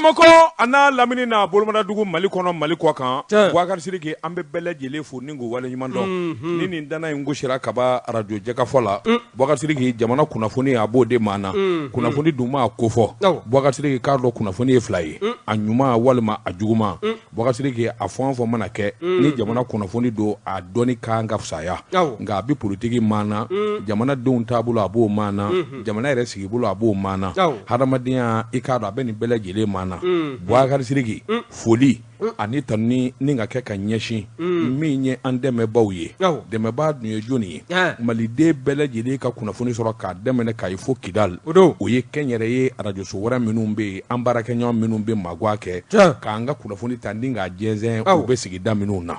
Bamakɔ a n'a lamini n'a bolomadadugu Mali kɔnɔ Mali kɔ kan Bubakari Sidiki an bɛ bɛɛ lajɛlen fo ni k'u waleɲuman dɔn ni nin danna in gosira kaban arajo jɛkafɔ la Bubakari Sidiki jamana kunnafoni a b'o de maa na kunnafoni dun maa ko fɔ Bubakari Sidiki k'a dɔn kunnafoni ye fila ye a ɲuman walima a juguman Bubakari Sidiki a fɛn o fɛn mana kɛ ni jamana kunnafoni don a dɔnni kan ka fisaya nka a bɛ politiki maana jamanadenw taabolo a b'o maana jamana yɛrɛ sigibolo a b'o maana hadamadenya i k'a dɔn a bɛ nin bɛɛ lajɛlen maana Bubakari Sidiki foli ani tanuni ni ka kɛ ka ɲɛsin min ye an dɛmɛbaaw ye dɛmɛbaa dun ye jɔni ye maliden bɛɛ lajɛlen ka kunnafoni sɔrɔ k'a daminɛ Kayi fo Kidali o ye kɛnyɛrɛye arajoso wɛrɛ minnu bɛ yen an baarakɛɲɔgɔn minnu bɛ magwan kɛ k'an ka kunnafoni ta ni k'a jɛnsɛn u bɛ sigida minnu na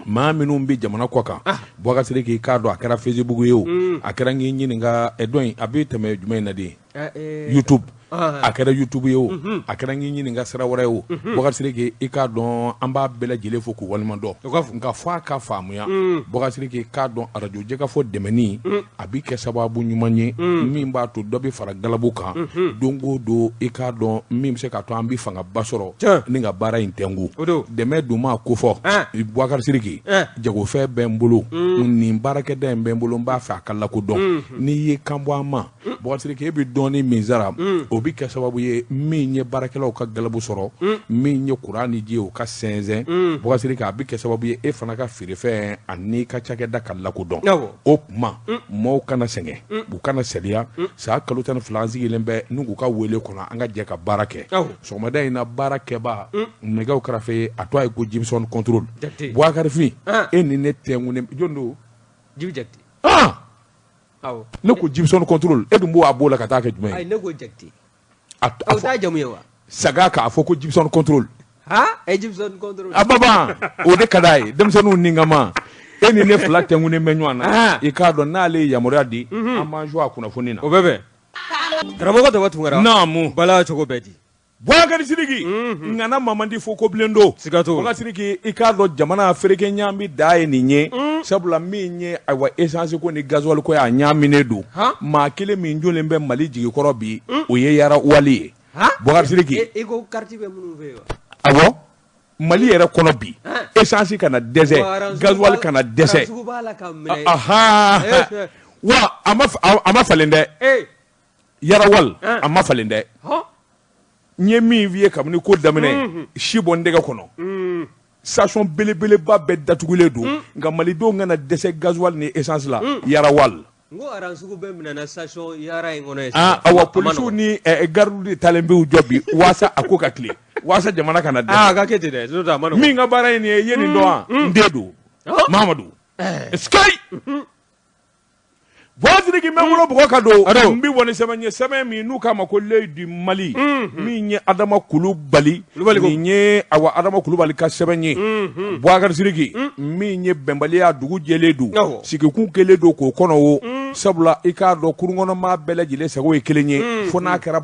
maa minnu bɛ jamana kɔ kan Bubakari Sidiki k'a dɔn a kɛra Facebook ye o a kɛra n k'i ɲininka dɔn in a bɛ tɛmɛ jumɛn in na de YouTube a kɛra YouTube ye o a kɛra n k'i ɲininka sira wɛrɛ ye o Bubakari Sidiki i k'a dɔn an b'a bɛɛ lajɛlen fo k'u waleɲuman dɔn nka fo a ka faamuya Bubakari Sidiki k'a dɔn arajo jɛkafɔ dɛmɛni a bɛ kɛ sababu ɲuman ye min b'a to dɔ bɛ fara galabu kan don o don i k'a dɔn min bɛ se k'a to an bɛ fangaba sɔrɔ ni ka baara in tɛnku dɛmɛ dun maa ko fɔ Bubakari Sidiki jagofɛn bɛ n bolo nin baarakɛda in bɛ n bolo n b'a fɛ a ka lakodɔn n'i ye kan bɔ an ma Bubakari Sidiki e bɛ dɔɔnin min sara o bɛ kɛ sababu ye min ye baarakɛlaw ka galabu sɔrɔ min ye kuran ni ji o ka sɛnsɛn Bubakari Sidiki a bɛ kɛ sababu ye e fana ka feerefɛn ani ka cakɛda ka lakodɔn o tuma maaw kana sɛgɛn u kana saliya san kalo 12 an sigilen bɛ n'u k'u ka wele kɔnɔ an ka jɛ ka baara kɛ sɔgɔmada in na baarakɛba nɛgɛw karafe a tɔgɔ ye ko Jimson Control Bubakari Fin e ni ne tɛnkunnen jɔn don ne ko Jimson Control e dun b'o a b'o la ka taa kɛ jumɛn ye ne ko Jakite a t'a jamu ye wa saga k'a fɔ ko Jimson Control Jimson Control a baba o de ka d'a ye denmisɛnninw ni kama e ni ne fila tɛnkunnen bɛ ɲɔgɔn na i k'a dɔn n'ale ye yamaruya di an b'an su a kunnafoni na o bɛ bɛn karamɔgɔ Daba Tunkara naamu bala cogo bɛɛ di Bubakari Sidiki ŋana mamandi fo ko bilen don siga t'o la Bubakari Sidiki i k'a dɔn jamana fereke ɲaami da ye nin ye sabula min ye ayiwa essence ko ni gasoil ko ye a ɲaaminen don maa kelen min jɔlen bɛ Mali jigi kɔrɔ bi o ye Yara Wali ye Bubakari Sidiki i ko carte bɛ minnu fɛ yen wa awɔ Mali yɛrɛ kɔnɔ bi essence kana dɛsɛ gasoil kana dɛsɛ wa a ma falen dɛ Yara Wali a ma falen dɛ n ye min f'i ye kabini ko daminɛ si bɔ n tɛgɛ kɔnɔ station belebeleba bɛɛ datugulen don nka malidenw kana dɛsɛ gasoil ni essence la Yara Wali awa polisiw ni gardiw de taalen b'u jɔ bi waasa a ko ka tilen waasa jamana kana dɛsɛ min ka baara ye nin ye i ye nin dɔn wa n den don Mahamadu Bubakari Sidiki n bɛ wolo bugɔ ka don n bɛ bɔ ni sɛbɛn ye sɛbɛn min n'u k'a ma ko L'Oeil du Mali min ye Adama Kulubali nin ye awa Adama Kulubali ka sɛbɛn ye Bubakari Sidiki min ye bɛnbaliya dugu jɛlen don sigikun kɛlen don k'o kɔnɔ wo sabula i k'a dɔn kurunkɔnɔmaa bɛɛ lajɛlen sago ye kelen ye fo n'a kɛra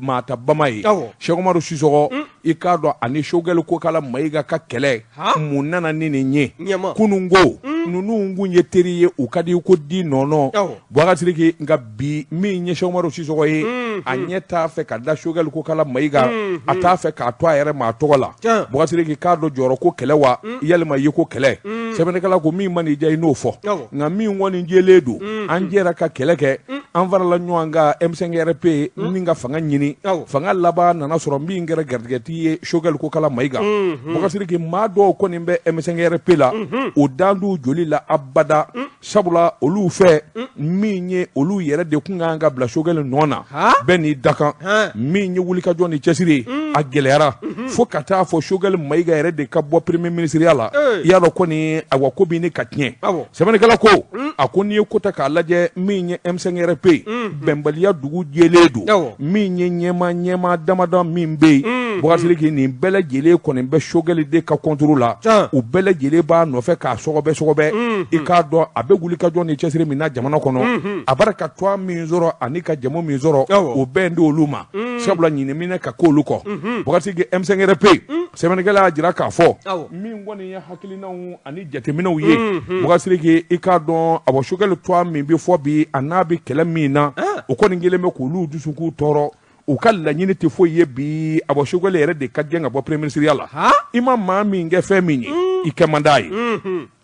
maata bama ye Sɛki Umaru Sisɔkɔ i k'a dɔn ani Sogɛli Kokala Mayiga ka kɛlɛ mun nana ni nin ye kunun ko ninnu kun ye teri ye u ka di ko di nɔnɔ Bubakari Sidiki nka bi min ye Sɛki Umaru Sisɔkɔ ye a ɲɛ t'a fɛ ka da Sogɛli Kokala Mayiga a t'a fɛ k'a to a yɛrɛ maa tɔgɔ la Bubakari Sidiki k'a dɔn jɔyɔrɔ ko kɛlɛ wa yalima ye ko kɛlɛ sɛbɛnnikɛla ko min man'i diya i n'o fɔ nka min kɔni jɛlen don an jɛra ka kɛlɛ kɛ an farala ɲɔgɔn kan M5RP ni ka fanga ɲini fanga laban nana sɔrɔ min kɛra garijɛgɛtigi ye Sogɛli Kokala Mayiga Bubakari Sidiki maa dɔw kɔni bɛ M5RP la o dan t'u joli la abada sabula olu fɛ min ye olu yɛrɛ de kun kan ka bila Sogɛli nɔ na bɛɛ n'i dakan min ye wulikajɔ ni cɛsiri ye a gɛlɛyara fo ka taa fɔ Sogɛli Mayiga yɛrɛ de ka bɔ premier ministreya la i y'a dɔn kɔni awa ko bɛ ɲini ka tiɲɛ sɛbɛnnikɛla ko a ko n'i ye ko ta k'a lajɛ min ye M5RP bɛnbaliya dugu jɛlen don min ye ɲɛmaa ɲɛmaa damadɔ min bɛ yen Bubakari Sidiki nin bɛɛ lajɛlen kɔni bɛ Sogɛli de ka contre la u bɛɛ lajɛlen b'a nɔfɛ k'a sɔgɔbɛ sɔgɔbɛ i k'a dɔn a bɛ wulikajɔ ni cɛsiri min na jamana kɔnɔ a b'a ka tɔgɔ min sɔrɔ ani ka jamu min sɔrɔ o bɛn d'olu ma sabula ɲinɛminɛ ka k'olu kɔ Bubakari Sidiki M5RP sɛbɛnnikɛla y'a jira k'a fɔ min kɔni ye hakilinaw ani jateminɛw ye Bubakari Sidiki i k'a dɔn a Sogɛli tɔgɔ min bɛ fɔ bi a n'a bɛ kɛlɛ min na o kɔni kɛlen bɛ k'olu dusukun tɔɔrɔ. U ka laɲini tɛ foyi ye bi, a bɔ Choguel yɛrɛ de ka gɛn ka bɔ premier ministre la. I ma maa min kɛ fɛn min ye, i kɛ man d'a ye.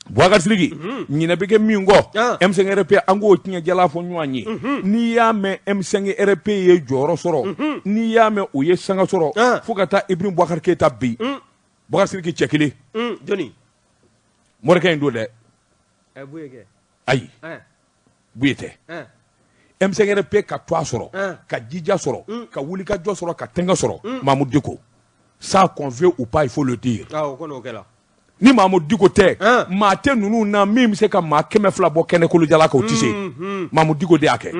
Boubacar Sidiki, ɲinɛ bɛ kɛ min kɔ, M5RP, an k'o tiɲɛ jala fɔ ɲɔgɔn ye. N'i y'a mɛn M5RP ye jɔyɔrɔ sɔrɔ, n'i y'a mɛn u ye sanga sɔrɔ fo ka taa Ibrahim Boubacar Keïta bi, Boubacar Sidiki, cɛ kelen. Jɔnni? Morikɛ in don dɛ. Ayi, Buye tɛ. M5RP ka to a sɔrɔ, ka jija sɔrɔ, ka wulikajɔ sɔrɔ, ka tɛnkɛ sɔrɔ, Mahmoud Dicko, ça qu'on veut ou pas, il faut le dire. Ni Mahmoud Dicko tɛ, maa tɛ ninnu na min bɛ se ka maa 200 bɔ kɛnɛ kolojala kan, o tɛ se. Mahmoud Dicko de y'a kɛ.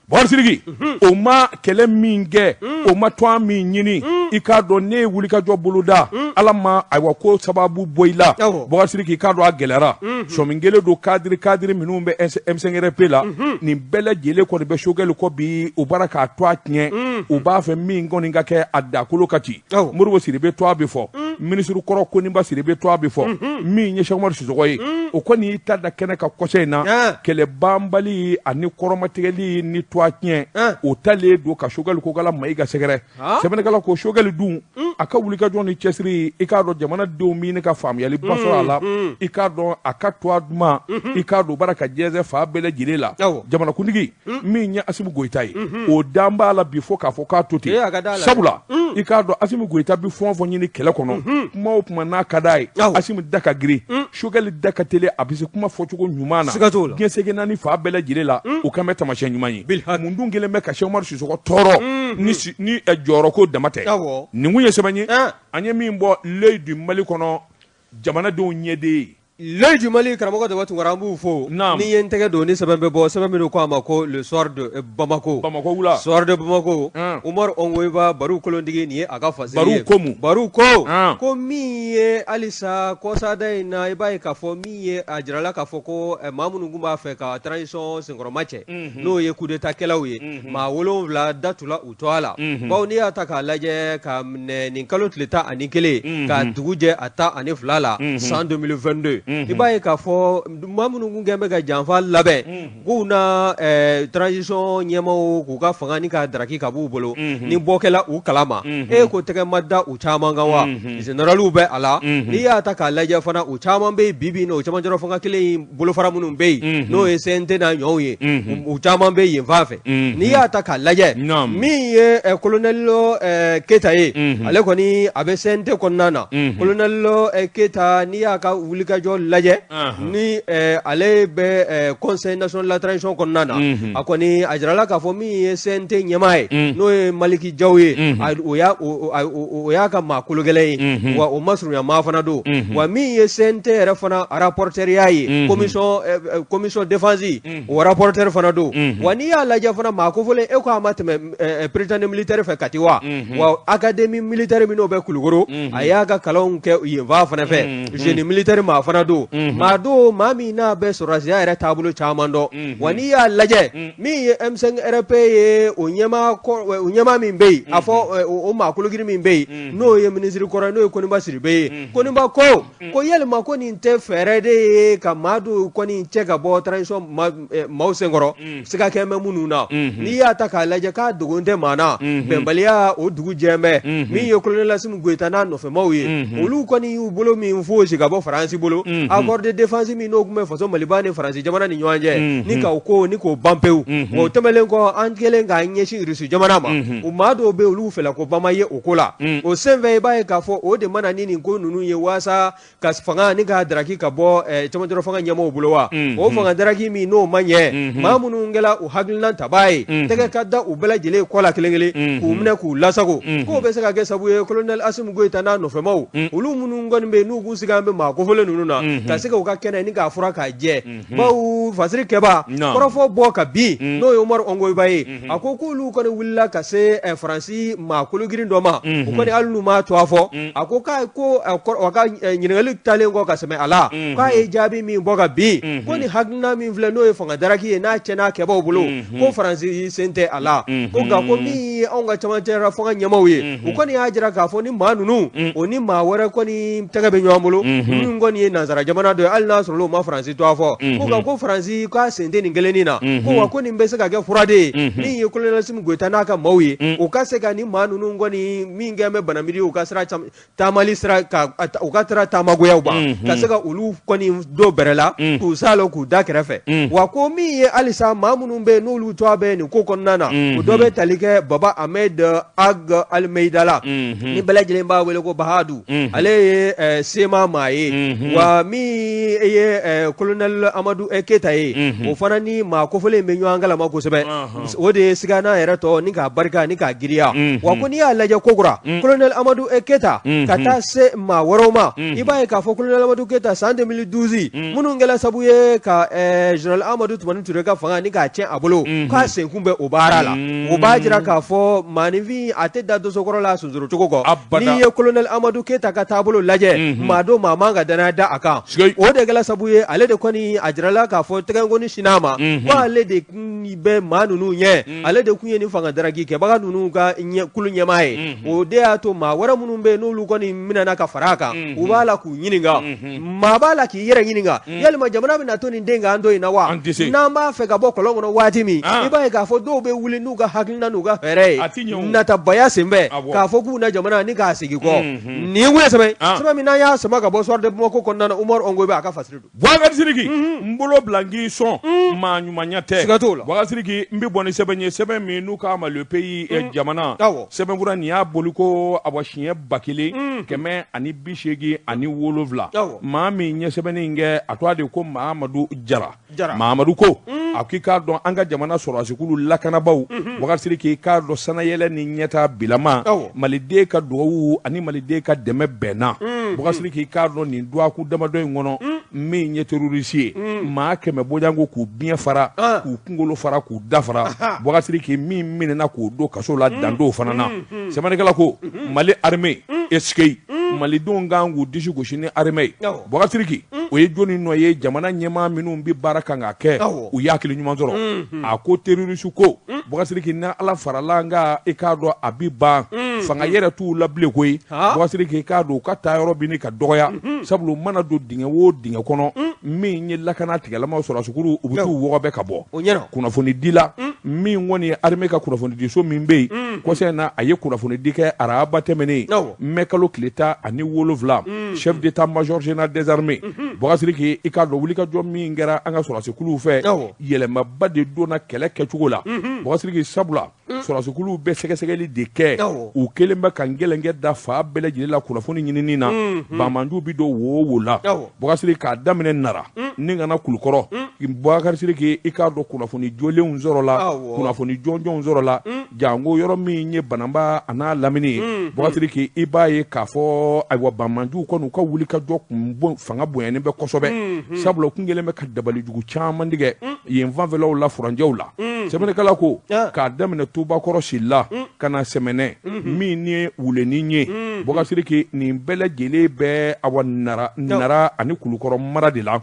Boubacar Sidiki, o ma kɛlɛ min kɛ, o ma tɔn min ɲini, i k'a dɔn ne ye wulikajɔ boloda, Ala ma ayiwa ko sababu bɔ i la. Boubacar Sidiki, i k'a dɔn a gɛlɛyara. Sɔmin kelen don, cadre minnu bɛ M5RP la, nin bɛɛ lajɛlen kɔni bɛ Choguel kɔ bi. U bɔra k'a to a tiɲɛ, u b'a fɛ min kɔni ka kɛ, a dakolo ka ci. Modibo Sidibe to a bɛ fɔ, minisiri kɔrɔ Koniba Sidibe to a bɛ fɔ, min ye Cheikh Umaru Sisɔkɔ ye, o kɔni y'i ta da kɛnɛ kan kɔsɛ in na. Kɛlɛ banbali ani kɔrɔmatigɛli ni to a tiɲɛ, o talen don ka Choguel Kokala Mayiga sɛgɛrɛ. Sɛbɛnnikɛla ko Choguel dun, a ka wulikajɔ ni cɛsiri, i k'a dɔn jamanadenw bɛ ɲini ka faamuyaliba sɔrɔ a la. I k'a dɔn a ka to a duman, i k'a dɔn baara ka jɛnsɛn fan bɛɛ lajɛlen la. Jamanakuntigi min ye Assimi Goïta ye, o dan b'a la bi fo k'a fɔ k'a to ten. Sabula i k'a dɔn Assimi Goïta bɛ fɛn o fɛn ɲini kɛlɛ kɔnɔ, kuma o kuma n'a ka d'a ye, Assimi da ka girin, Choguel da ka teli, a bɛ se kuma fɔcogo ɲuman na diɲɛ sege naani fan bɛɛ lajɛlen la. O kan bɛ taamasiyɛn ɲuman ye. Mun dun kelen bɛ ka Cheikh Umaru Sisɔkɔ tɔɔrɔ ni jɔyɔrɔ ko dama tɛ? Nin kun ye sɛbɛn ye an ye min bɔ L'Oeil du Mali kɔnɔ, jamanadenw ɲɛden ye. L'Oeil du Mali, karamɔgɔ Daba Tunkara, an b'u fo. Ni ye n tɛgɛ don ni sɛbɛn bɛ bɔ, sɛbɛn min ko a ma ko Le Soir de Bamako. Bamako wula. Soir de Bamako, Umar Ongoyiba Baru Kolontigi, nin ye a ka fasiri ye. Baru ko mun? Baru ko ko min ye halisa kɔsada in na, i b'a ye k'a fɔ min ye a jirala k'a fɔ ko maa minnu tun b'a fɛ ka transition senkɔrɔma cɛ, n'o ye coup d'état kɛlaw ye, maa 7 datula u to a la. Bawo n'i y'a ta k'a lajɛ, ka minɛ nin kalo tile 11 ka dugu jɛ a 12 la, san 2022, i b'a ye k'a fɔ maa minnu kun kɛn bɛ ka janfa labɛn k'u na transition ɲɛmaaw k'u ka fanga ni k'a daraki ka b'u bolo, ni bɔ kɛla u kalama, e ko tɛgɛ ma da u caman kan wa? Généraliw bɛ a la. N'i y'a ta k'a lajɛ fana, u caman bɛ yen bi bi in na, o camancɛrɔ fanga kelen in bolofara minnu bɛ yen, n'o ye CNT n'a ɲɔgɔnw ye, u caman bɛ yen fan fɛ. N'i y'a ta k'a lajɛ, min ye colonel Keita ye, ale kɔni a bɛ CNT kɔnɔna na. Colonel Keita, n'i y'a ka wulikajɔ lajɛ, ni ale bɛ Conseil national de la transition kɔnɔna na, a kɔni a jirala k'a fɔ min ye CNT ɲɛmaa ye, n'o ye Maliki Jaw ye, o y'a ka maa kologɛlɛn ye, wa o masurunya maa fana don. Wa min ye CNT yɛrɛ fana rapporteur ya ye, commission défense, o rapporteur fana don. Wa n'i y'a lajɛ fana, maa kofɔlen, e ko a ma tɛmɛ Prytanée militaire fɛ Kati wa? Wa académie militaire min n'o bɛ Kulukoro, a y'a ka kalanw kɛ yen fan fana fɛ. Génie militaire maa fana don. Maa don, maa min n'a bɛ sɔrɔdasiya yɛrɛ taabolo caman dɔn. Wa n'i y'a lajɛ, min ye M5RP ye, o ɲɛmaa min bɛ yen, a fɔ o maa kologiri min bɛ yen, n'o ye minisiri kɔrɔ, n'o ye Koniba Sidibe ye, Koniba ko yalima ko nin tɛ fɛɛrɛ de ye ka maa dɔw kɔni cɛ ka bɔ transition maaw senkɔrɔ, siga kɛ bɛ minnu na? N'i y'a ta k'a lajɛ, k'a dogon tɛ maa na, bɛnbaliya o dugu jɛn bɛ. Min ye colonel Assimi Goïta n'a nɔfɛmaw ye, olu kɔni y'u bolo min fosi ka bɔ Faransi bolo, accord de défense min n'o tun bɛ faso Maliba ni Faransi jamana ni ɲɔgɔn cɛ, ni k'o ko ni k'o ban pewu. O tɛmɛnen kɔ, an kɛlen k'an ɲɛsin Rusi jamana ma, o maa dɔw bɛ olu fɛla ko bama ye o ko la. O senfɛ, i b'a ye k'a fɔ o de mana ni nin ko ninnu ye, waasa ka fanga ni k'a daraki ka bɔ cɛmancɛrɔ fanga ɲɛmaaw bolo wa. O fanga daraki min n'o ma ɲɛ, maa minnu kɛla u hakilina tabaa ye, tɛgɛ ka da u bɛɛ lajɛlen kɔ la kelen kelen, k'u minɛ k'u lasago, k'o bɛ se ka kɛ sababu ye colonel Assimi Goïta n'a nɔfɛmaw, olu minnu kɔni bɛ yen n'u k'u sigi an bɛ maa kofɔlen ninnu na, ka se k'u ka kɛnɛ ni k'a fura k'a jɛ. Bawo fasiri kɛba kɔrɔfɔ bɔ ka bin, n'o ye Umaru Ongoyiba ye, a ko k'olu kɔni wulila ka se Faransi maa kologirin dɔ ma. U kɔni, hali n'u m'a to a fɔ, a ko k'a ko a ka ɲininkali talen kɔ ka sɛmɛ a la, k'a ye jaabi min bɔ ka bin, ko ni hakilina min filɛ, n'o ye fanga daraki ye, n'a tiɲɛna kɛbaw bolo, ko Faransi sen tɛ a la. Ko nka ko min ye anw ka cɛmancɛ fanga ɲɛmaaw ye, u kɔni y'a jira k'a fɔ ni maa ninnu, o ni maa wɛrɛ kɔni tɛgɛ bɛ ɲɔgɔn bolo, minnu kɔni ye nanzara nansara jamana dɔ ye, hali n'a sɔrɔ o ma Faransi tɔgɔ fɔ, ko nka ko Faransi k'a sen tɛ nin kelennin na, ko wa ko nin bɛ se ka kɛ fura de ye min ye colonel Asimi Goyita n'a ka maaw ye, u ka se ka nin maa ninnu kɔni min kɛ bɛ banamiri u ka sira taamali sira ka u ka sira taamagoyaw ban, ka se ka olu kɔni don bɛrɛ la, k'u salo k'u da kɛrɛfɛ. Wa ko min ye halisa maa minnu bɛ yen n'olu tɔgɔ bɛ nin ko kɔnɔna na, o dɔ bɛ tali kɛ Baba Ahmed Ag Almeida la, ni bɛɛ lajɛlen b'a wele ko Bahadu, ale ye CMA maa ye. Wa min ye colonel Amadu Keyita ye, o fana ni maa kofɔlen bɛ ɲɔgɔn kalama kosɛbɛ, o de ye sigana yɛrɛ tɔ ni k'a barika ni k'a giriya. Wa ko n'i y'a lajɛ kokura colonel Amadu Keyita ka taa se maa wɛrɛw ma, i b'a ye k'a fɔ colonel Amadu Keyita san 2012 minnu kɛla sabu ye ka général Amadu Tumani Ture ka fanga ni k'a tiɲɛ a bolo, k'a senkun bɛ o baara la. O b'a jira k'a fɔ maaninfin a tɛ da dosokɔrɔ la sonsoro cogo kɔ. N'i ye colonel Amadu Keyita ka taabolo lajɛ, maa don maa man ka danaya da a kan. O de kɛla sabu ye ale de kɔni a jirala k'a fɔ tɛgɛnkɔni sin'a ma, ko ale de kun bɛ maa ninnu ɲɛ, ale de kun ye nin fanga daraki kɛbaga ninnu ka kulu ɲɛmaa ye. O de y'a to maa wɛrɛ minnu bɛ yen n'olu kɔni minɛna ka fara a kan, u b'a la k'u ɲininka. Maa b'a la k'i yɛrɛ ɲininka, yalima jamana bɛna to nin den kan don in na wa? N'an b'a fɛ ka bɔ kɔlɔn kɔnɔ waati min, i b'a ye k'a fɔ dɔw bɛ wuli n'u ka hakilina n'u ka fɛɛrɛ ye natabaya senfɛ, k'a fɔ k'u na jamana ni k'a segin kɔ. Nin kun ye sɛbɛn sɛbɛn min n'an y'a sama ka bɔ Soir de Bamako kɔnɔna na, Umaru Ongoyibe a ka fasiri don. Bubakari Sidiki, n bolo bila n k'i sɔn, maa ɲumanya tɛ. Siga t'o la. Bubakari Sidiki, n bɛ bɔ ni sɛbɛn ye, sɛbɛn min n'u k'a ma Le Pays, jamana sɛbɛnfura nin y'a boli ko awa siɲɛ 1187. Maa min ye sɛbɛnni in kɛ, a tɔgɔ de ko Mahamadu Jara. Mahamadu ko a k'i k'a dɔn an ka jamana sɔrɔdasikulu lakanabaaw, Bubakari Sidiki, i k'a dɔn sanayɛlɛ ni ɲɛtaa bilama, maliden ka dugawu ani maliden ka dɛmɛ bɛnna. Bubakari Sidiki, i k'a dɔn nin dɔgɔkun damadɔ in kɔnɔ, min ye terroriste ye, maa 100 bɔɲɔgɔnko k'u biɲɛ fara, k'u kunkolo fara, k'u da fara. Bubakari Sidiki, min minɛna k'o don kaso la, dan t'o fana na. Sɛbɛnnikɛla ko Mali armée esikeyi, malidenw kan k'u disi gosi ni armée ye. Bubakari Sidiki, o ye jɔnni nɔ ye? Jamana ɲɛmaa minnu bɛ baara kan ka kɛ, u y'a hakili ɲuman sɔrɔ. A ko terroriste ko, Bubakari Sidiki, ni Ala farala an kan, i k'a dɔn a bi ban, fanga yɛrɛ t'u la bilen koyi. Bubakari Sidiki, i k'a dɔn u ka taa yɔrɔ bi ni ka dɔgɔya, sabula u mana don dingɛ o dingɛ kɔnɔ, min ye lakana tigilamaw sɔrɔdasikulu, u bɛ t'u wɔgɔbɛ ka bɔ. Kunnafonidila min kɔni ye armée ka kunnafonidiso min bɛ yen kɔsa in na, a ye kunnafonidi kɛ araba tɛmɛnen, mɛ kalo tile 17, chef d'état major général des armées. Bubakari Sidiki, i k'a dɔn wulikajɔ min kɛra an ka sɔrɔdasikuluw fɛ, yɛlɛmaba de donna kɛlɛ kɛcogo la. Bubakari Sidiki, sabula sɔrɔdasikuluw bɛ sɛgɛsɛgɛli de kɛ, u kɛlen bɛ ka gɛlɛnkɛ da fan bɛɛ lajɛlen la kunnafoni ɲinini na. Banbaanciw bɛ don wo o wo la, Bubakari Sidiki, k'a daminɛ Nara ni ka na Kulukɔrɔ. Bubakari Sidiki, i k'a dɔn kunnafoni jolenw sɔrɔla, kunnafoni jɔnjɔnw sɔrɔla, janko yɔrɔ min ye Bananba a n'a lamini ye. Bubakari Sidiki, i b'a ye k'a fɔ ayiwa banbaanciw kɔni u ka wulikajɔ kun fanga bonyanen bɛ kosɛbɛ, sabula u kun kɛlen bɛ ka dabalijugu caman tigɛ yen fanfɛlaw la, furancɛw la. Sɛbɛnnikɛla ko k'a daminɛ Tubakɔrɔ Sila ka na Sɛmɛnɛ min ye Wulenin ye, Bubakari Sidiki, nin bɛɛ lajɛlen bɛ awa Nara ani Kulukɔrɔ mara de la.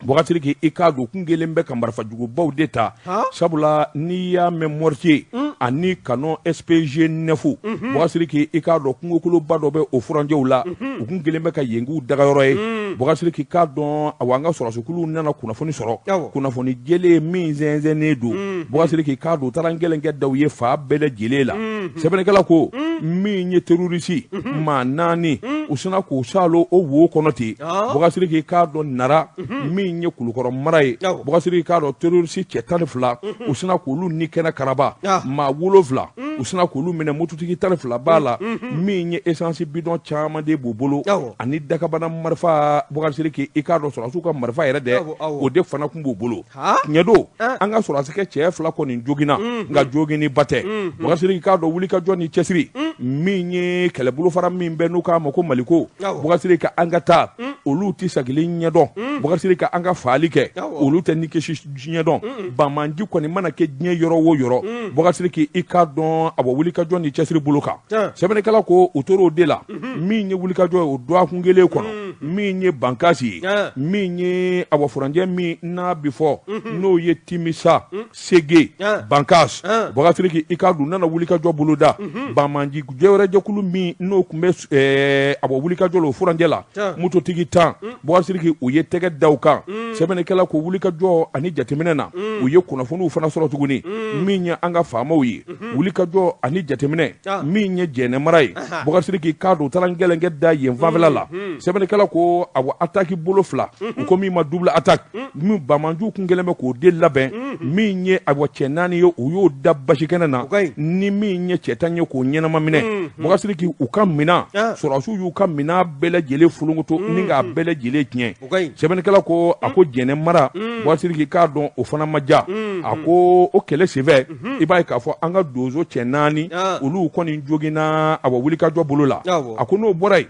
Bubakari Sidiki, i k'a dɔn kun kɛlen bɛ ka marifajugubaw de ta, sabula n'i y'a mɛn mortier ani canon SPG 9, Bubakari Sidiki, i k'a dɔn kungokoloba dɔ bɛ o furancɛw la, u kun kɛlen bɛ ka yen k'u dagayɔrɔ ye. Bubakari Sidiki, i k'a dɔn awa an ka sɔrɔdasikuluw nana kunnafoni sɔrɔ, kunnafoni jɛlen min sɛnsɛnnen don. Bubakari Sidiki, i k'a dɔn u taara gɛlɛnkɛ da u ye fan bɛɛ lajɛlen la. Sɛbɛnnikɛla ko min ye terroriste maa 4, u sinna k'u salo o wo kɔnɔ ten. Bubakari Sidiki, i k'a dɔn Nara min ye Kulukɔrɔ mara ye, Bubakari Sidiki, i k'a dɔn terroriste cɛ 12, u sinna k'olu ni kɛnɛ karaba. Maa 7, u sinna k'olu minɛ, mototigi 12 b'a la, min ye essence bidon caman de b'u bolo ani dakabana marifa. Bubakari Sidiki, i k'a dɔn sɔrɔdasiw ka marifa yɛrɛ dɛ, o de fana tun b'u bolo. Tiɲɛ don, an ka sɔrɔdasikɛ cɛ 2 kɔni joginna, nka joginniba tɛ. Bubakari Sidiki, k'a dɔn wulikajɔ ni cɛsiri min ye kɛlɛbolofara min bɛ n'u k'a ma ko Maliko, Bubakari Sidiki, an ka taa, olu tɛ sagili ɲɛdɔn. Bubakari Sidiki, an ka faali kɛ, olu tɛ ni kisi ɲɛdɔn. Banbaanci kɔni mana kɛ diɲɛ yɔrɔ o yɔrɔ, Bubakari Sidiki, i k'a dɔn a bɔ wulikajɔ ni cɛsiri bolo kan. Sɛbɛnnikɛla ko u tor'o de la, min ye wulikajɔ ye o dɔgɔkun kelen kɔnɔ. Min ye Bankasi ye, min ye awa furancɛ min n'a bɛ fɔ n'o ye Timisa Sege Bankas, Bubakari Sidiki, i k'a dɔn u nana wulikajɔ boloda banbaanci jɛwɛrɛjɛkulu min n'o tun bɛ awa wulikajɔ la o furancɛ la, mototigi 10, Bubakari Sidiki, u ye tɛgɛ da u kan. Sɛbɛnnikɛla ko wulikajɔ ani jateminɛ na, u ye kunnafoniw fana sɔrɔ tuguni. Min ye an ka faamaw ye, wulikajɔ ani jateminɛ min ye Jɛnɛ mara ye, Bubakari Sidiki, i k'a dɔn u taara gɛlɛnkɛ da yen fanfɛla la. Sɛbɛnnikɛla ko awa attaque bolo fila, u ko min ma double attaque, min banbaanciw kun kɛlen bɛ k'o de labɛn. Min ye awa cɛ 4 ye, u y'o da basi kɛnɛ na, ni min ye cɛ 10 ye k'o ɲɛnama minɛ. Bubakari Sidiki, u ka minɛn, sɔrɔdasiw y'u ka minɛn bɛɛ lajɛlen folonkoto ni k'a bɛɛ lajɛlen tiɲɛ. Sɛbɛnnikɛla ko a ko Jɛnɛ mara, Bubakari Sidiki, k'a dɔn o fana ma ja. A ko o kɛlɛ senfɛ, i b'a ye k'a fɔ an ka donso cɛ 4, olu kɔni joginna awa wulikajɔ bolo la. A ko n'o bɔra yen,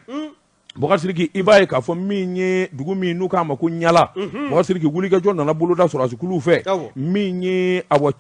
Bubakari Sidiki, i b'a ye k'a fɔ min ye dugu min n'u k'a ma ko Ɲala, Bubakari Sidiki, wulikajɔ nana boloda sɔrɔdasikuluw fɛ. Min ye awa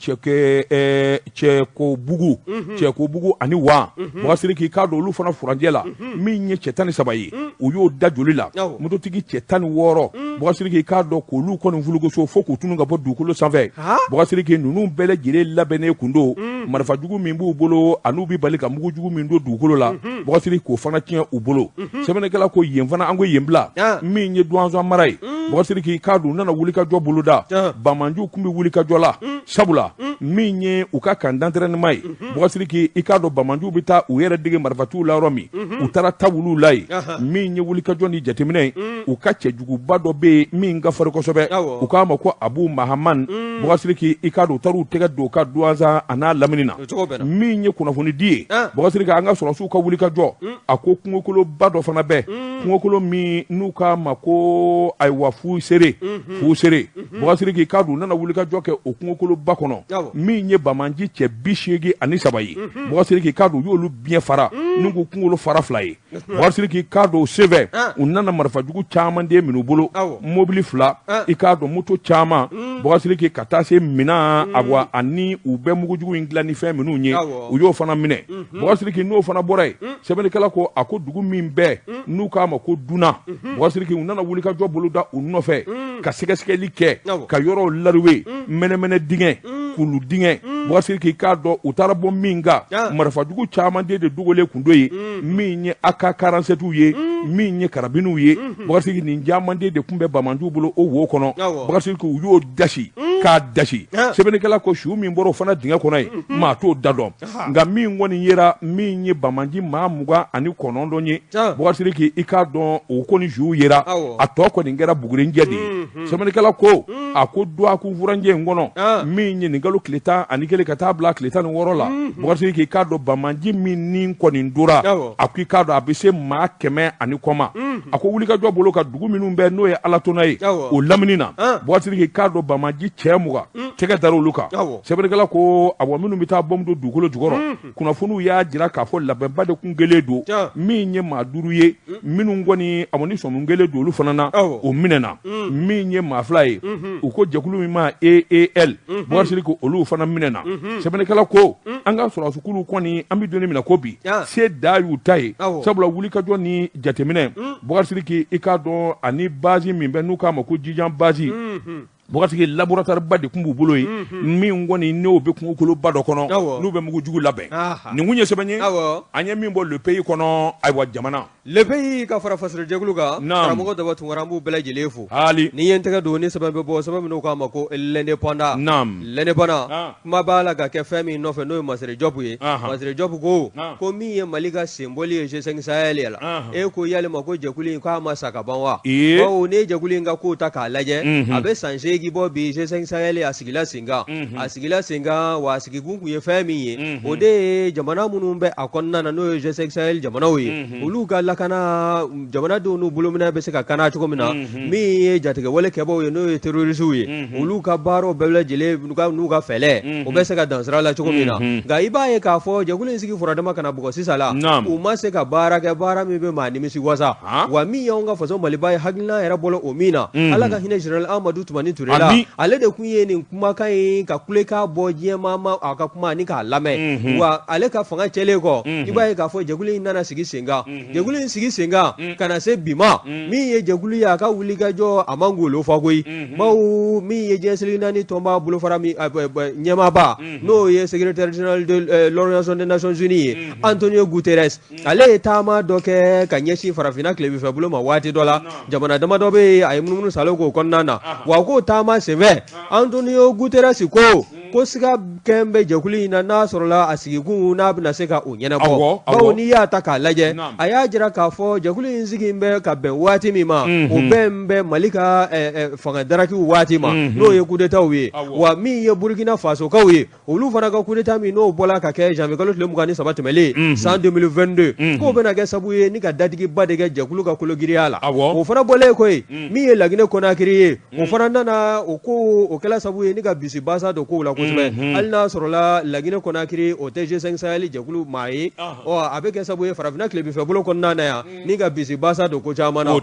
Cɛkobugu, Cɛkobugu ani wa Bubakari Sidiki, k'a dɔn olu fana furancɛ la, min ye cɛ 13 ye, u y'o da joli la. Mototigi cɛ 16, Bubakari Sidiki, k'a dɔn k'olu kɔni fulukoso fo k'u tunu ka bɔ dugukolo sanfɛ. Bubakari Sidiki, ninnu bɛɛ lajɛlen labɛnnen kun don, marifajugu min b'u bolo an'u bɛ bali ka mugujugu min don dugukolo la, Bubakari Sidiki, k'o fana tiɲɛ u bolo. Sɛbɛnnikɛla ko yen fana, an ko yen bila. Min ye Duwanzan mara ye, Bubakari Sidiki, k'a dɔn u nana wulikajɔ boloda. Banbaanciw kun bɛ wulikajɔ la, sabula min ye u ka camp d'entraînement ye, Bubakari Sidiki, i k'a dɔn banbaanciw bɛ taa u yɛrɛ dege marifatiw la yɔrɔ min, u taara ta wulu la yen. Min ye wulikajɔ ni jateminɛ ye, u ka cɛjuguba dɔ bɛ yen min ka farin kosɛbɛ, u k'a ma ko Abu Mahaman. Bubakari Sidiki, i k'a dɔn u taara u tɛgɛ don ka Duwanzan a n'a lamini na. Min ye kunnafoni di ye, Bubakari Sidiki, an ka sɔrɔdasiw ka wulikajɔ, a ko kungokoloba dɔ fana bɛ, kungokolo min n'u k'a ma ko ayiwa Fusere, Fusere, Bubakari Sidiki, k'a dɔn u nana wulikajɔ kɛ o kungokoloba kɔnɔ. Min ye banbaanci cɛ 83 ye, Bubakari Sidiki, k'a dɔn u y'olu biɲɛ fara n'u k'u kunkolo fara fila ye. Bubakari Sidiki, k'a dɔn o senfɛ, u nana marifajugu caman den minɛ u bolo, mobili 2, i k'a dɔn moto caman, Bubakari Sidiki, ka taa se minɛn awa ani u bɛ mugujugu in dilan ni fɛn minnu ye, u y'o fana minɛ. Bubakari Sidiki, n'o fana bɔra yen, sɛbɛnnikɛla ko a ko dugu min bɛɛ n'u k'a ma ko Duna, Bubakari Sidiki, u nana wulikajɔ boloda u nɔfɛ ka sɛgɛsɛgɛli kɛ ka yɔrɔw laruwe, mɛnɛmɛnɛ dingɛ, kulu dingɛ. Bubakari Sidiki, k'a dɔn u taara bɔ min kan, marifajugu caman de dogolen kun don yen, min ye AK 47 ye, min ye karabiniw ye. Bubakari Sidiki, nin caman de tun bɛ banbaanciw bolo o wo kɔnɔ. Bubakari Sidiki, u y'o dasi k'a dasi. Sɛbɛnnikɛla ko su min bɔra o fana dingɛ kɔnɔ yen, maa t'o da dɔn. Nka min kɔni yera, min ye banbaanci maa 29 ye, Bubakari Sidiki, i k'a dɔn o kɔni su yera, a tɔ kɔni kɛra bugurinjɛ de ye. Sɛbɛnnikɛla ko a ko dɔgɔkun furancɛ in kɔnɔ, min ye nin kalo tile 11 ka taa bila tile 16 la, Bubakari Sidiki, i k'a dɔn banbaanci min ni kɔni tora, a ko i k'a dɔn a bɛ se maa 100 ani kɔ ma. A ko wulikajɔ bolo ka dugu minnu bɛ n'o ye Alatona ye o lamini na, Bubakari Sidiki, k'a dɔn banbaanci cɛ 20, tɛgɛ dara olu kan. Sɛbɛnnikɛla ko awa minnu bɛ taa bɔnbu don dugukolo jukɔrɔ, kunnafoniw y'a jira k'a fɔ labɛnba de kun kɛlen don. Min ye maa 5 ye minnu kɔni awa ni sɔmi kɛlen don olu fana na, o minɛna. Min ye maa 2 ye, u ko jɛkulu min ma EEL, Bubakari Sidiki, olu fana minɛna. Sɛbɛnnikɛla ko an ka sɔrɔdasikulu kɔni, an bɛ don min na ko bi, se da y'u ta ye, sabula wulikajɔ ni jateminɛ, Bubakari Sidiki, i k'a dɔn ani base min bɛ n'u k'a ma ko Jijan base, Bubakari Sidiki, laboratoire ba de tun b'u bolo yen, min kɔni n'o bɛ kungokoloba dɔ kɔnɔ n'u bɛ mugujugu labɛn. Nin kun ye sɛbɛn ye an ye min bɔ Le Pays kɔnɔ, ayiwa jamana. Le Pays ka fara fasirajɛkulu kan, karamɔgɔ Daba Tunkara, an b'u bɛɛ lajɛlen fo. Hali ni ye n tɛgɛ don ni sɛbɛn bɛ bɔ, sɛbɛn min n'u k'a ma ko L'Indépendant. L'Indépendant, kuma b'a la ka kɛ fɛn min nɔfɛ, n'o ye Masire Jɔpu ye. Masire Jɔpu ko ko min ye Mali ka senbɔli ye G5 Sahel la, e ko yalima ko jɛkulu in k'a ma sa ka ban wa? Bawo n'i ye jɛkulu in ka kow ta k'a lajɛ, a bɛ san 8 bɔ bi G5 Sahel a sigila sen kan. A sigila sen kan wa a sigikun kun ye fɛn min ye, o de ye jamana minnu bɛ a kɔnɔna na, n'o ye G5 Sahel jamanaw ye, olu ka lakana, jamanadenw n'u bolominɛ bɛ se ka kana cogo min na. Min ye jatigɛwale kɛbaaw ye, n'o ye terrorisiw ye, olu ka baaraw bɛɛ lajɛlen n'u ka fɛɛrɛ, o bɛ se ka dan sira la cogo min na. Nka i b'a ye k'a fɔ jɛkulu in sigi furadama ka na bugɔ sisan la, u ma se ka baara kɛ, baara min bɛ maa nimisi wasa. Wa min y'anw ka faso Maliba ye, hakilina yɛrɛ bɔla o min na, Ala ka hinɛ général Amadu Tumani Ture la, ale de kun ye nin kumakan in ka kulekan bɔ diɲɛ maa ma a ka kuma ani k'a lamɛn. Wa ale ka fanga cɛlen kɔ, i b'a ye k'a fɔ jɛkulu in nana sigi sen kan. Jɛkulu in sigi sen kan ka na se bi ma, min ye jɛkulu ye, a ka wulikajɔ a man golo fa koyi, bawo min ye diɲɛ seleke naani tɔnba bolofara min ɲɛmaaba, n'o ye secrétaire général de l'Organisation des Nations Unies ye, Antonio Guterres, ale ye taama dɔ kɛ ka ɲɛsin farafinna tilebinfɛ bolo ma waati dɔ la. Jamana damadɔ bɛ yen, a ye munumunu salo k'o kɔnɔna na. Wa k'o taama senfɛ, Antonio Guterres ko siga kɛn bɛ jɛkulu in na, n'a sɔrɔla a sigikun n'a bɛna se ka o ɲɛnabɔ, bawo n'i y'a ta k'a lajɛ, a y'a jira k'a fɔ jɛkulu in sigi bɛ ka bɛn waati min ma, o bɛn bɛ Mali ka fanga darakiw waati ma, n'o ye coup d'étatw ye. Wa min ye Burukina Fasokaw ye, olu fana ka coup d'état min n'o bɔla ka kɛ janvier kalo tile 23 tɛmɛlen san 2022, k'o bɛna kɛ sabu ye ni ka dadigiba de kɛ jɛkulu ka kologiriya la. O fana bɔlen kɔ yen, min ye Laginɛ Konakiri ye, o fana nana o ko o kɛla sabu ye ni ka bisibasa don kow la kosɛbɛ. Hali n'a sɔrɔla Laginɛ Konakiri o tɛ G5 Sahel jɛkulu maa ye, ɔ a bɛ kɛ sabu ye farafinna tilebinfɛ bolo kɔnɔna na yan ni ka bisibasa don ko caman na.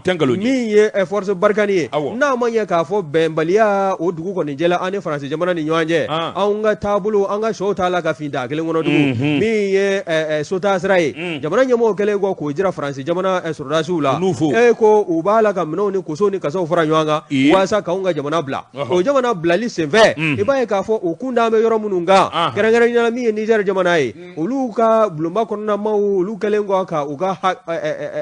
Min ye Force Barkhane ye, n'a ma ɲɛ k'a fɔ bɛnbaliya o dugu kɔni jɛla an ni Faransi jamana ni ɲɔgɔn cɛ, anw ka taabolo, an ka sɔw t'a la ka fin daa kelen kɔnɔ tugun. Min ye sotaasira ye, jamana ɲɛmɔgɔw kɛlen kɔ k'o jira Faransi jamana sɔrɔdasiw la, e ko u b'a la ka minɛnw ni kosow ni kasaw fara ɲɔgɔn kan walasa k'anw ka jamana bila. O jamana bilali senfɛ, i b'a ye k'a fɔ u kun dalen bɛ yɔrɔ minnu kan, kɛrɛnkɛrɛnnenya la min ye Niger jamana ye, olu ka bulonba kɔnɔna maaw, olu kɛlen kɔ ka u ka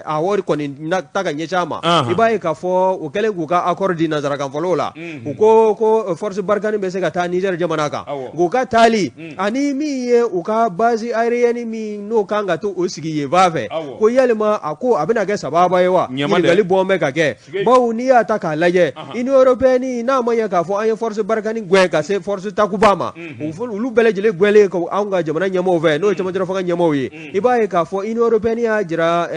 a wari kɔni ta ka ɲɛsin a ma, i b'a ye k'a fɔ u kɛlen k'u ka accord di nanzarakanfɔlaw la, u ko Force Barkhane bɛ se ka taa Niger jamana kan. U ka taali ani min ye u ka base aérienne min n'o kan ka to o sigi yen fan fɛ, ko yalima a ko a bɛna kɛ sababa ye wa? Ɲininkali bɔn bɛ ka kɛ, bawo n'i y'a ta k'a lajɛ, Union européenne, n'a ma ɲɛ k'a fɔ an ye Force Barkhane gɛn ka se Force Takuba ma, olu bɛɛ lajɛlen gɛnlen anw ka jamana ɲɛmɔgɔw fɛ, n'o ye cɛmancɛ fanga ɲɛmɔgɔw ye, i b'a ye k'a fɔ Union européenne y'a jira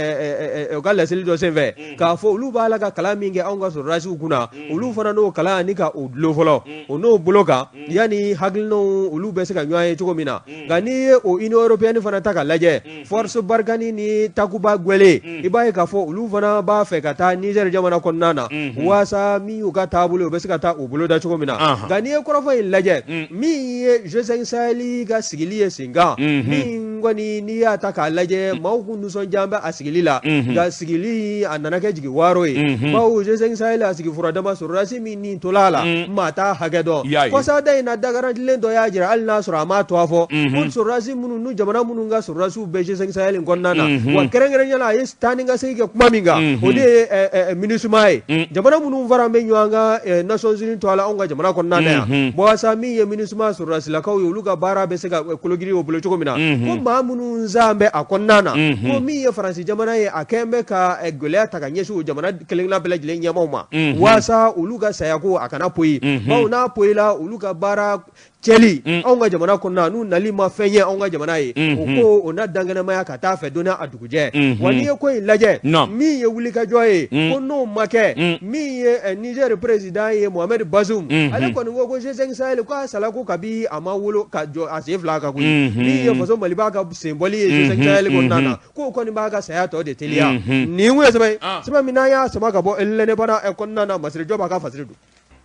u ka laseli dɔ senfɛ k'a fɔ olu b'a la ka kalan min kɛ anw ka sɔrɔdasiw kunna, olu fana n'o kalan ni ka o dulon fɔlɔ o n'o bolo kan, yanni hakilinaw olu bɛ se ka ɲɔgɔn ye cogo min na. Nka n'i ye o Union européenne fana ta k'a lajɛ, Force Barkhane ni Takuba gɛnlen, i b'a ye k'a fɔ olu fana b'a fɛ ka taa Niger jamana kɔnɔna na, waasa min y'u ka taabolo, u bɛ se ka taa u bolo da cogo min na. Nka n'i ye kɔrɔfɔ in lajɛ, min ye G5 Sahel ka sigili ye sen kan, min kɔni n'i y'a ta k'a lajɛ, maaw kun nisɔndiya bɛ a sigili la, nka sigili a nana kɛ jigi waaro ye, bawo G5 Sahel a sigi furadama, sɔrɔdasi min ni tola a la, maa t'a hakɛ dɔn. Kɔsada in na, dagarantilen dɔ y'a jira, hali n'a sɔrɔ a m'a tɔgɔ fɔ, ko sɔrɔdasi minnu n'u jamana minnu ka sɔrɔdasiw bɛ G5 Sahel in kɔnɔna na, wa kɛrɛnkɛrɛnnenya la a ye taa ni ka segin kɛ kuma min kan, o de ye MINUSMA ye, jamana minnu fara bɛ ɲɔgɔn kan Nations Unies tɔgɔ la anw ka jamana kɔnɔna na yan, walasa min ye MINUSMA sɔrɔdasilakaw ye, olu ka baara bɛ se ka kologiri o bolo cogo min na, ko maa minnu zan bɛ a kɔnɔna na, ko min ye Faransi jamana ye, a kɛn bɛ ka gɛlɛya ta ka ɲɛsin o jamana kelenkelenna bɛɛ lajɛlen ɲɛmaaw ma, walasa olu ka sayako a kana poyi, bawo n'a poyila, olu ka baara cɛli anw ka jamana kɔnɔna n'u nali ma fɛn ye anw ka jamana ye, o ko o na dankɛnɛmaya ka taa fɛ don a dugujɛ. Wa n'i ye ko in lajɛ, min ye wulikajɔ ye, ko n'o ma kɛ, min ye Niger président ye, Mohamed Bazoum, ale kɔni ko G5 Sahel ko a sala ko kabi a ma wolo ka jɔ a sen fila kan koyi. Min ye faso Maliba ka senbɔli ye G5 Sahel kɔnɔna na, k'o kɔni b'a ka saya tɔ de teliya. Nin kun ye sɛbɛn ye, sɛbɛn min n'an y'a sama ka bɔ L'Indépendant kɔnɔna na, Masire Jɔp b'a ka fasiri don.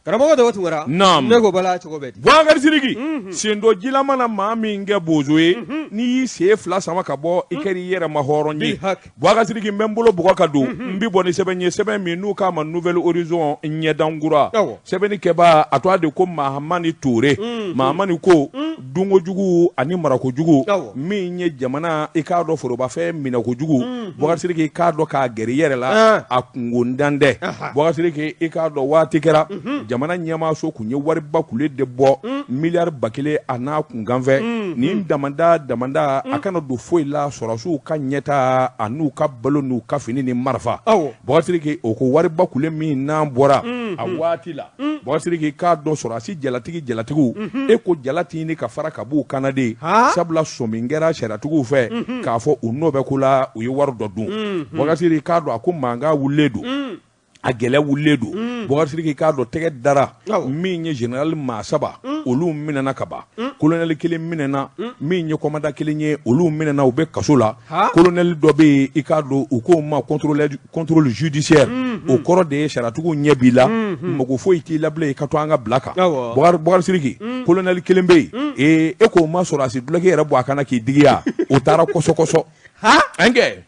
Karamɔgɔ Dɔgɔ Tunkara, naam, ne ko bala cogo bɛ di? Bubakari Sidiki, sendon jilama na maa min kɛ bozo ye, n'i y'i sen fila sama ka bɔ, i kɛra i yɛrɛ ma hɔrɔn ye. Bubakari Sidiki, n bɛ n bolo bugɔ ka don, n bɛ bɔ ni sɛbɛn ye, sɛbɛn min n'u k'a ma Nouvel Horizon, ɲɛdankura. Sɛbɛnni kɛbaa a tɔgɔ de ko Mahamani Ture. Mahamani ko dunkojugu ani marakojugu, min ye jamana i k'a dɔn forobafɛn minɛkojugu, Bubakari Sidiki, i k'a dɔn k'a gɛrɛ i yɛrɛ la, a kunko dan tɛ. Bubakari Sidiki, i k'a dɔn waati kɛra jamana ɲɛmaaso kun ye wariba kule de bɔ, miliyari 1000 a n'a kunkanfɛ nin damanda damanda, a kana don foyi la sɔrɔdasiw ka ɲɛta an'u ka balo n'u ka fini ni marifa. Bubakari Sidiki, o ko wariba kule min n'an bɔra a waati la, Bubakari Sidiki, i k'a dɔn sɔrɔdasi jalatigi jalatigiw, e ko jala tɛ ɲini ka fara ka b'u kan na de, sabula sɔmi kɛra sariyatigiw fɛ k'a fɔ u nɔ bɛ ko la, u ye wari dɔ dun. Bubakari Sidiki, i k'a dɔn a ko mankan wulilen don, a gɛlɛ wulilen don. Bubakari Sidiki, i k'a dɔn tɛgɛ dara min ye général maa saba, olu minɛna ka ban, colonel kelen minɛna, min ye commandant kelen ye, olu minɛna, u bɛ kaso la. Colonel dɔ bɛ yen, i k'a dɔn u k'o ma contrôle judiciaire, o kɔrɔ de ye sariyatigiw ɲɛ b'i la, mago foyi t'i la bilen, i ka to an ka bila kan. Bubakari Sidiki, colonel kelen bɛ yen, ee e k'o ma sɔrɔdasi dulɔki yɛrɛ bɔ a kan na k'i digiya, o taara kɔsɔkɔsɔ. An kɛ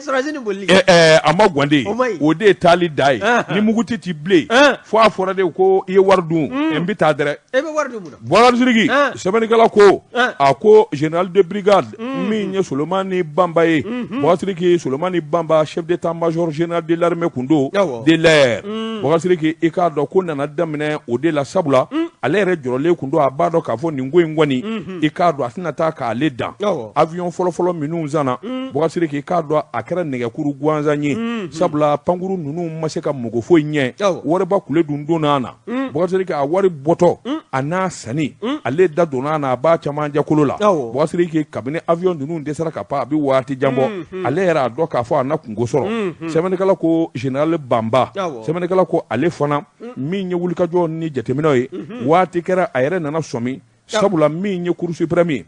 sɔrɔdasi ni bolili a ma gwande o de ye taali da ye ni mugu tɛ ci bilen fo a fɔra de ko i ye wari dun n bɛ taa dɛrɛ e bɛ wari dun mun na Bubakari Sidiki sɛbɛnnikɛla ko a ko général de brigade min ye Solomani Banba ye Bubakari Sidiki Solomani Banba chef d'état-major général de l'armée kun don de l'air Bubakari Sidiki i k'a dɔn ko nana daminɛ o de la sabula ale yɛrɛ jɔrɔlen kun don a b'a dɔn k'a fɔ nin ko in kɔni i k'a dɔn a tɛna taa k'ale dan avion fɔlɔfɔlɔ minnu sanna Bubakari Sidiki i k'a dɔn a kɛra nɛgɛkuru gansan ye sabula pankuru ninnu ma se ka mɔgɔ foyi ɲɛ wariba kule dun donna a na Bubakari Sidiki a wari bɔtɔ a n'a sanni ale da donna a na a b'a camancɛ kolo la Bubakari Sidiki kabini avion ninnu dɛsɛra ka pan a bɛ waati jan bɔ ale yɛrɛ a dɔn k'a fɔ a na kunko sɔrɔ sɛbɛnnikɛla ko général Banba sɛbɛnnikɛla ko ale fana min ye wulikajɔ ni jateminɛw ye waati kɛra a yɛrɛ nana sɔmi sabula min ye cour suprême ye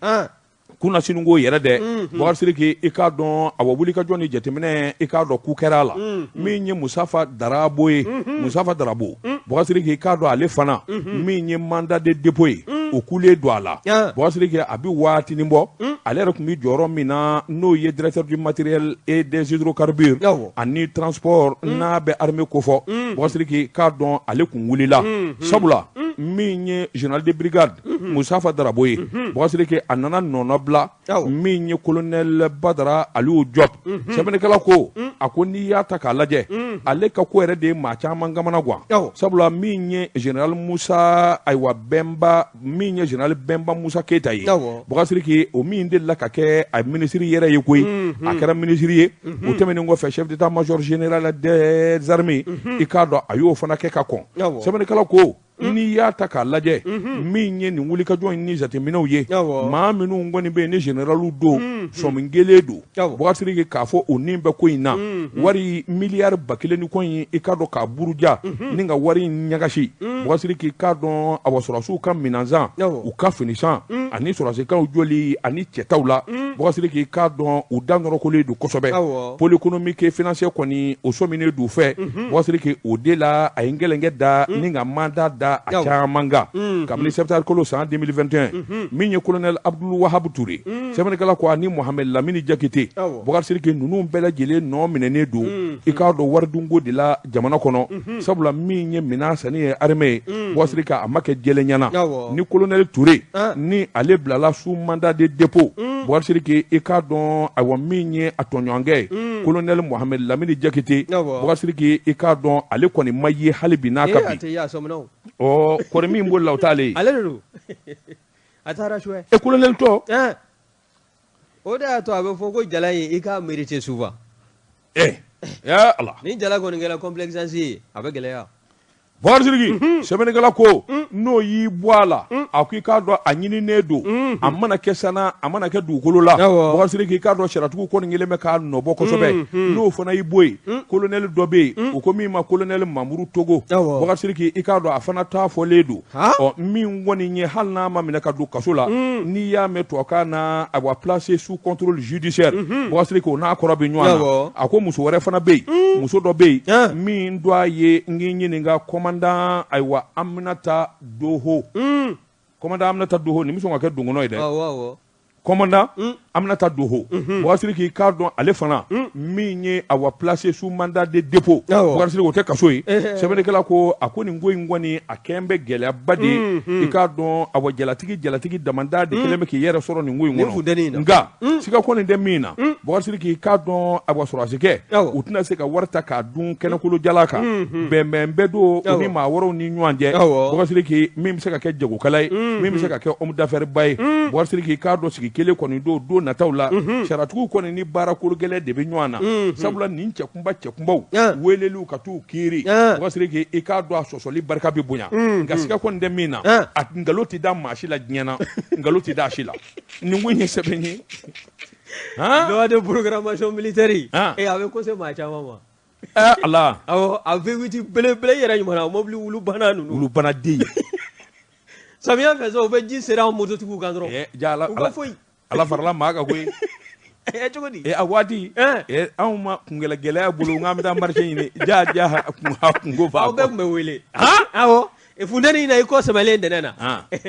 kunasini ko yɛrɛ dɛ Bubakari Sidiki i k'a dɔn awa wulikajɔ ni jateminɛ i k'a dɔn ku kɛra a la min ye Musafa Darabo ye Musafa Darabo Bubakari Sidiki i k'a dɔn ale fana min ye mandat de dépôt ye o kulen don a la Bubakari Sidiki a bɛ waatinin bɔ ale yɛrɛ tun bɛ jɔyɔrɔ min na n'o ye directeur du matériel et des hydrocarbures ani transport n'a bɛ armée kofɔ Bubakari Sidiki k'a dɔn ale kun wulila sabula min ye général de brigade Musafa Darabo ye Bubakari Sidiki a nana nɔnɔbila min ye colonel Badara Aliyu Jɔp sɛbɛnnikɛla ko a ko n'i y'a ta k'a lajɛ ale ka ko yɛrɛ de ye maa caman kamana gan sabula min ye général Musa ayiwa Bɛnba min ye général Bɛnba Musa Keyita ye Bubakari Sidiki o min delila ka kɛ a minisiri yɛrɛ ye koyi a kɛra minisiri ye o tɛmɛnen kɔfɛ chef d'état-major général des armées i k'a dɔn a y'o fana kɛ ka kɔn sɛbɛnnikɛla ko n'i y'a ta k'a lajɛ min ye nin wulikajɔ in ni jateminɛw ye maa minnu kɔni bɛ yen ni généraliw don sɔmi kelen don Bubakari Sidiki k'a fɔ o nin bɛ ko in na wari miliyari 1000 ni kɔ in i k'a dɔn k'a buruja ni ka wari in ɲagasi Bubakari Sidiki k'a dɔn awa sɔrɔdasiw ka minɛnsan u ka finisan ani sɔrɔdasikaw jɔli ani cɛtaw la Bubakari Sidiki k'a dɔn u da nɔrɔkolen don kosɛbɛ pôle économique et financier kɔni o sɔminen don fɛ Bubakari Sidiki o de la a ye gɛlɛnkɛ da ni ka mandat da a caman kan kabini septembre kalo san 2021 min ye colonel Abdul Wahab Ture sɛbɛnnikɛla ko ani Mohamed Lamini Jakite Bubakari Sidiki ninnu bɛɛ lajɛlen nɔ minɛnen don i k'a dɔn waridunko de la jamana kɔnɔ sabula min ye minɛn sanni ye armée ye Bubakari Sidiki a ma kɛ jɛlenya na ni colonel Ture ni ale bilala sous mandat de dépôt Bubakari Sidiki i k'a dɔn ayiwa min ye a tɔɲɔgɔnkɛ ye colonel Mohamed Lamini Jakite Bubakari Sidiki i k'a dɔn ale kɔni ma ye hali bi n'a ka bi ɔ kɔri min bolila o t'ale ye ale de don a taara suɛ e colonel tɔ o de y'a to a bɛ fɔ ko jala in i k'a mériter souvent ya Ala ni jala kɔni kɛra complaisance ye a bɛ gɛlɛya Bubakari Sidiki sɛbɛnnikɛla ko n'o y'i bɔ a la a ko i k'a dɔn a ɲininen don a mana kɛ sanna a mana kɛ dugukolo la Bubakari Sidiki i k'a dɔn sariyatigiw kɔni kɛlen bɛ k'a nɔbɔ kosɛbɛ n'o fana y'i bɔ yen colonel dɔ bɛ yen u ko min ma colonel Mamuru Togo Bubakari Sidiki i k'a dɔn a fana ta fɔlen don ɔ min kɔni ye hali n'a ma minɛ ka don kaso la n'i y'a mɛn tubabukan na awa placé sous contrôle judiciaire Bubakari Sidiki o n'a kɔrɔ bɛ ɲɔgɔn na a ko muso wɛrɛ fana bɛ yen muso dɔ bɛ yen min dɔ a ye n k'i ɲininka commandant ayiwa Aminata Doho commandant Aminata Doho nin bɛ sɔn ka kɛ donkɔnɔ ye dɛ commandant Aminata Doho Bubakari Sidiki i k'a dɔn ale fana min ye awa placé sous mandat de dépôt Bubakari Sidiki o tɛ kaso ye sɛbɛnnikɛla ko a ko nin ko in kɔni a kɛn bɛ gɛlɛyaba de ye i k'a dɔn awa jalatigi damanda de kɛlen bɛ k'i yɛrɛ sɔrɔ nin ko in kɔnɔ nka siga kɔni tɛ min na Bubakari Sidiki i k'a dɔn awa sɔrɔdasikɛ u tɛna se ka wari ta k'a dun kɛnɛkolo jala kan bɛnbɛn bɛ don u ni maa wɛrɛw ni ɲɔgɔn cɛ Bubakari Sidiki min bɛ se ka kɛ jagokɛla ye min bɛ se ka kɛ homme d'affaires ba ye Bubakari Sidiki i k'a dɔn sigi kelen kɔni don don nataw la sariyatigiw kɔni ni baara kolo gɛlɛn de bɛ ɲɔgɔn na sabula nin cɛkunba cɛkunbaw weleliw ka t'u kiiri Bubakari Sidiki i k'a dɔn a sɔsɔli barika bɛ bonya nka siga kɔni tɛ min na a nkalon tɛ da maa si la diɲɛ na nkalon tɛ da a si la nin ko in ye sɛbɛn ye loi de programmation militaire a bɛ ko se maa caman ma Ala awɔ a V8 belebele yɛrɛ ɲuman na mobili wulubana ninnu wulubana den samiya fɛ sa u bɛ ji seri an mototigiw kan dɔrɔn ja ala u ka foyi ala farala maa kan koyi cogo di a waati anw ma kungɛlɛ gɛlɛya bolo n k'an bɛ taa marché ɲini ja ja kungo fa aw bɛɛ tun bɛ wele awɔ. Funteni na i kɔ sɛmɛlen dɛnɛ na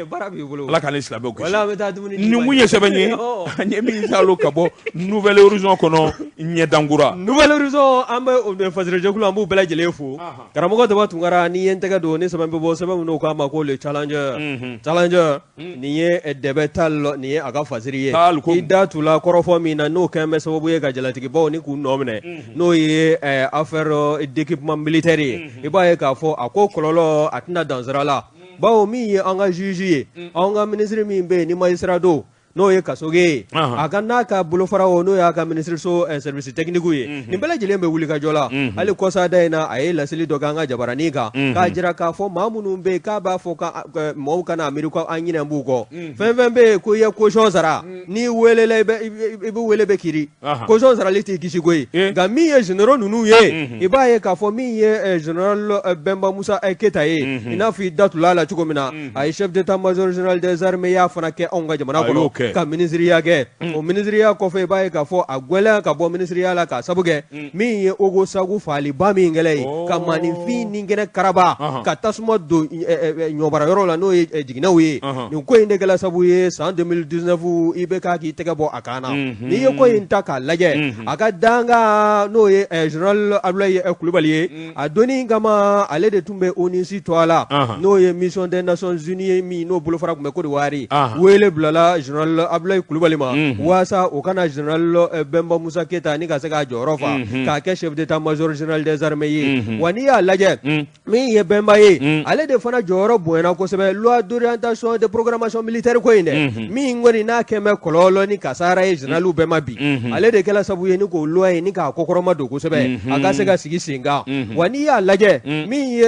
baara b'i bolo. Ala k'an ni silamɛw kisi. Wala an bɛ taa dumuni nin kun ye sɛbɛn ye an ye min saalo ka bɔ Nouvel Horizon kɔnɔ ɲɛdankura. Nouvel Horizon an bɛ fasirijɛkulu an b'u bɛɛ lajɛlen fo. Karamɔgɔ Daba Tunkara n'i ye n tɛgɛ don ni sɛbɛn bɛ bɔ sɛbɛn min n'u k'a ma ko le challenger challenger nin ye Dɛbɛ Tal nin ye a ka fasiri ye i da tula kɔrɔfɔ min na n'o kɛlen bɛ sababu ye ka jalatigibaw ni k'u nɔ minɛ n'o ye affaire d'équipement militaire ye i b'a ye k'a fɔ a ko kɔlɔlɔ a tɛna dan sira la bawo min ye an ka juge ye an ka minisiri min bɛ yen ni magistrat don n'o ye Kasoge ye a ka n'a ka bolofaraw n'o y'a ka minisiriso service technique ye nin bɛɛ lajɛlen bɛ wulikajɔ la hali kɔsada in na a ye laseli dɔ kɛ an ka jabaranin kan k'a jira k'a fɔ maa minnu bɛ yen k'a b'a fɔ ka mɔgɔw kana miiri ko an ɲinɛ b'u kɔ fɛn fɛn bɛ yen ko i ye caution sara n'i welela i bɛ wele bɛ kiri caution sarali t'i kisi koyi nka min ye généraux ninnu ye i b'a ye k'a fɔ min ye général Bɛnba Musa Keyita ye i n'a fɔ i da tula a la cogo min na a ye chef d'état-major général des armées ya fana kɛ anw ka jamana kɔnɔ ka minisiriya kɛ o minisiriya kɔfɛ i b'a ye k'a fɔ a gɛlɛya ka bɔ minisiriya la k'a sabu kɛ min ye Ogosagu faaliba min kɛla ye ka maaninfin ni kɛnɛ karaba ka tasuma don ɲɔbara yɔrɔ la n'o ye jiginɛw ye nin ko in de kɛla sabu ye san 2019 IBK k'i tɛgɛ bɔ a kan na n'i ye ko in ta k'a lajɛ a ka dankan n'o ye général Abdoulaye Kulubali ye a donni kama ale de tun bɛ ONUCI tɔgɔ la n'o ye mission des Nations Unies ye min n'o bolofara tun bɛ Côte d'Ivoire wele bilala général Abdoulaye Kulubali ma waasa o ka na général Bɛnba Musa Keyita ni ka se k'a jɔyɔrɔ fa k'a kɛ chef d'état-major général des armées ye wa n'i y'a lajɛ min ye Bɛnba ye ale de fana jɔyɔrɔ bonyana kosɛbɛ loi d'orientation de programmation militaire ko in dɛ min kɔni n'a kɛn bɛ kɔlɔlɔ ni kasara ye généraliw bɛɛ ma bi ale de kɛla sabu ye ni k'o loi in ni k'a kɔkɔrɔma don kosɛbɛ a ka se ka sigi sen kan wa n'i y'a lajɛ min ye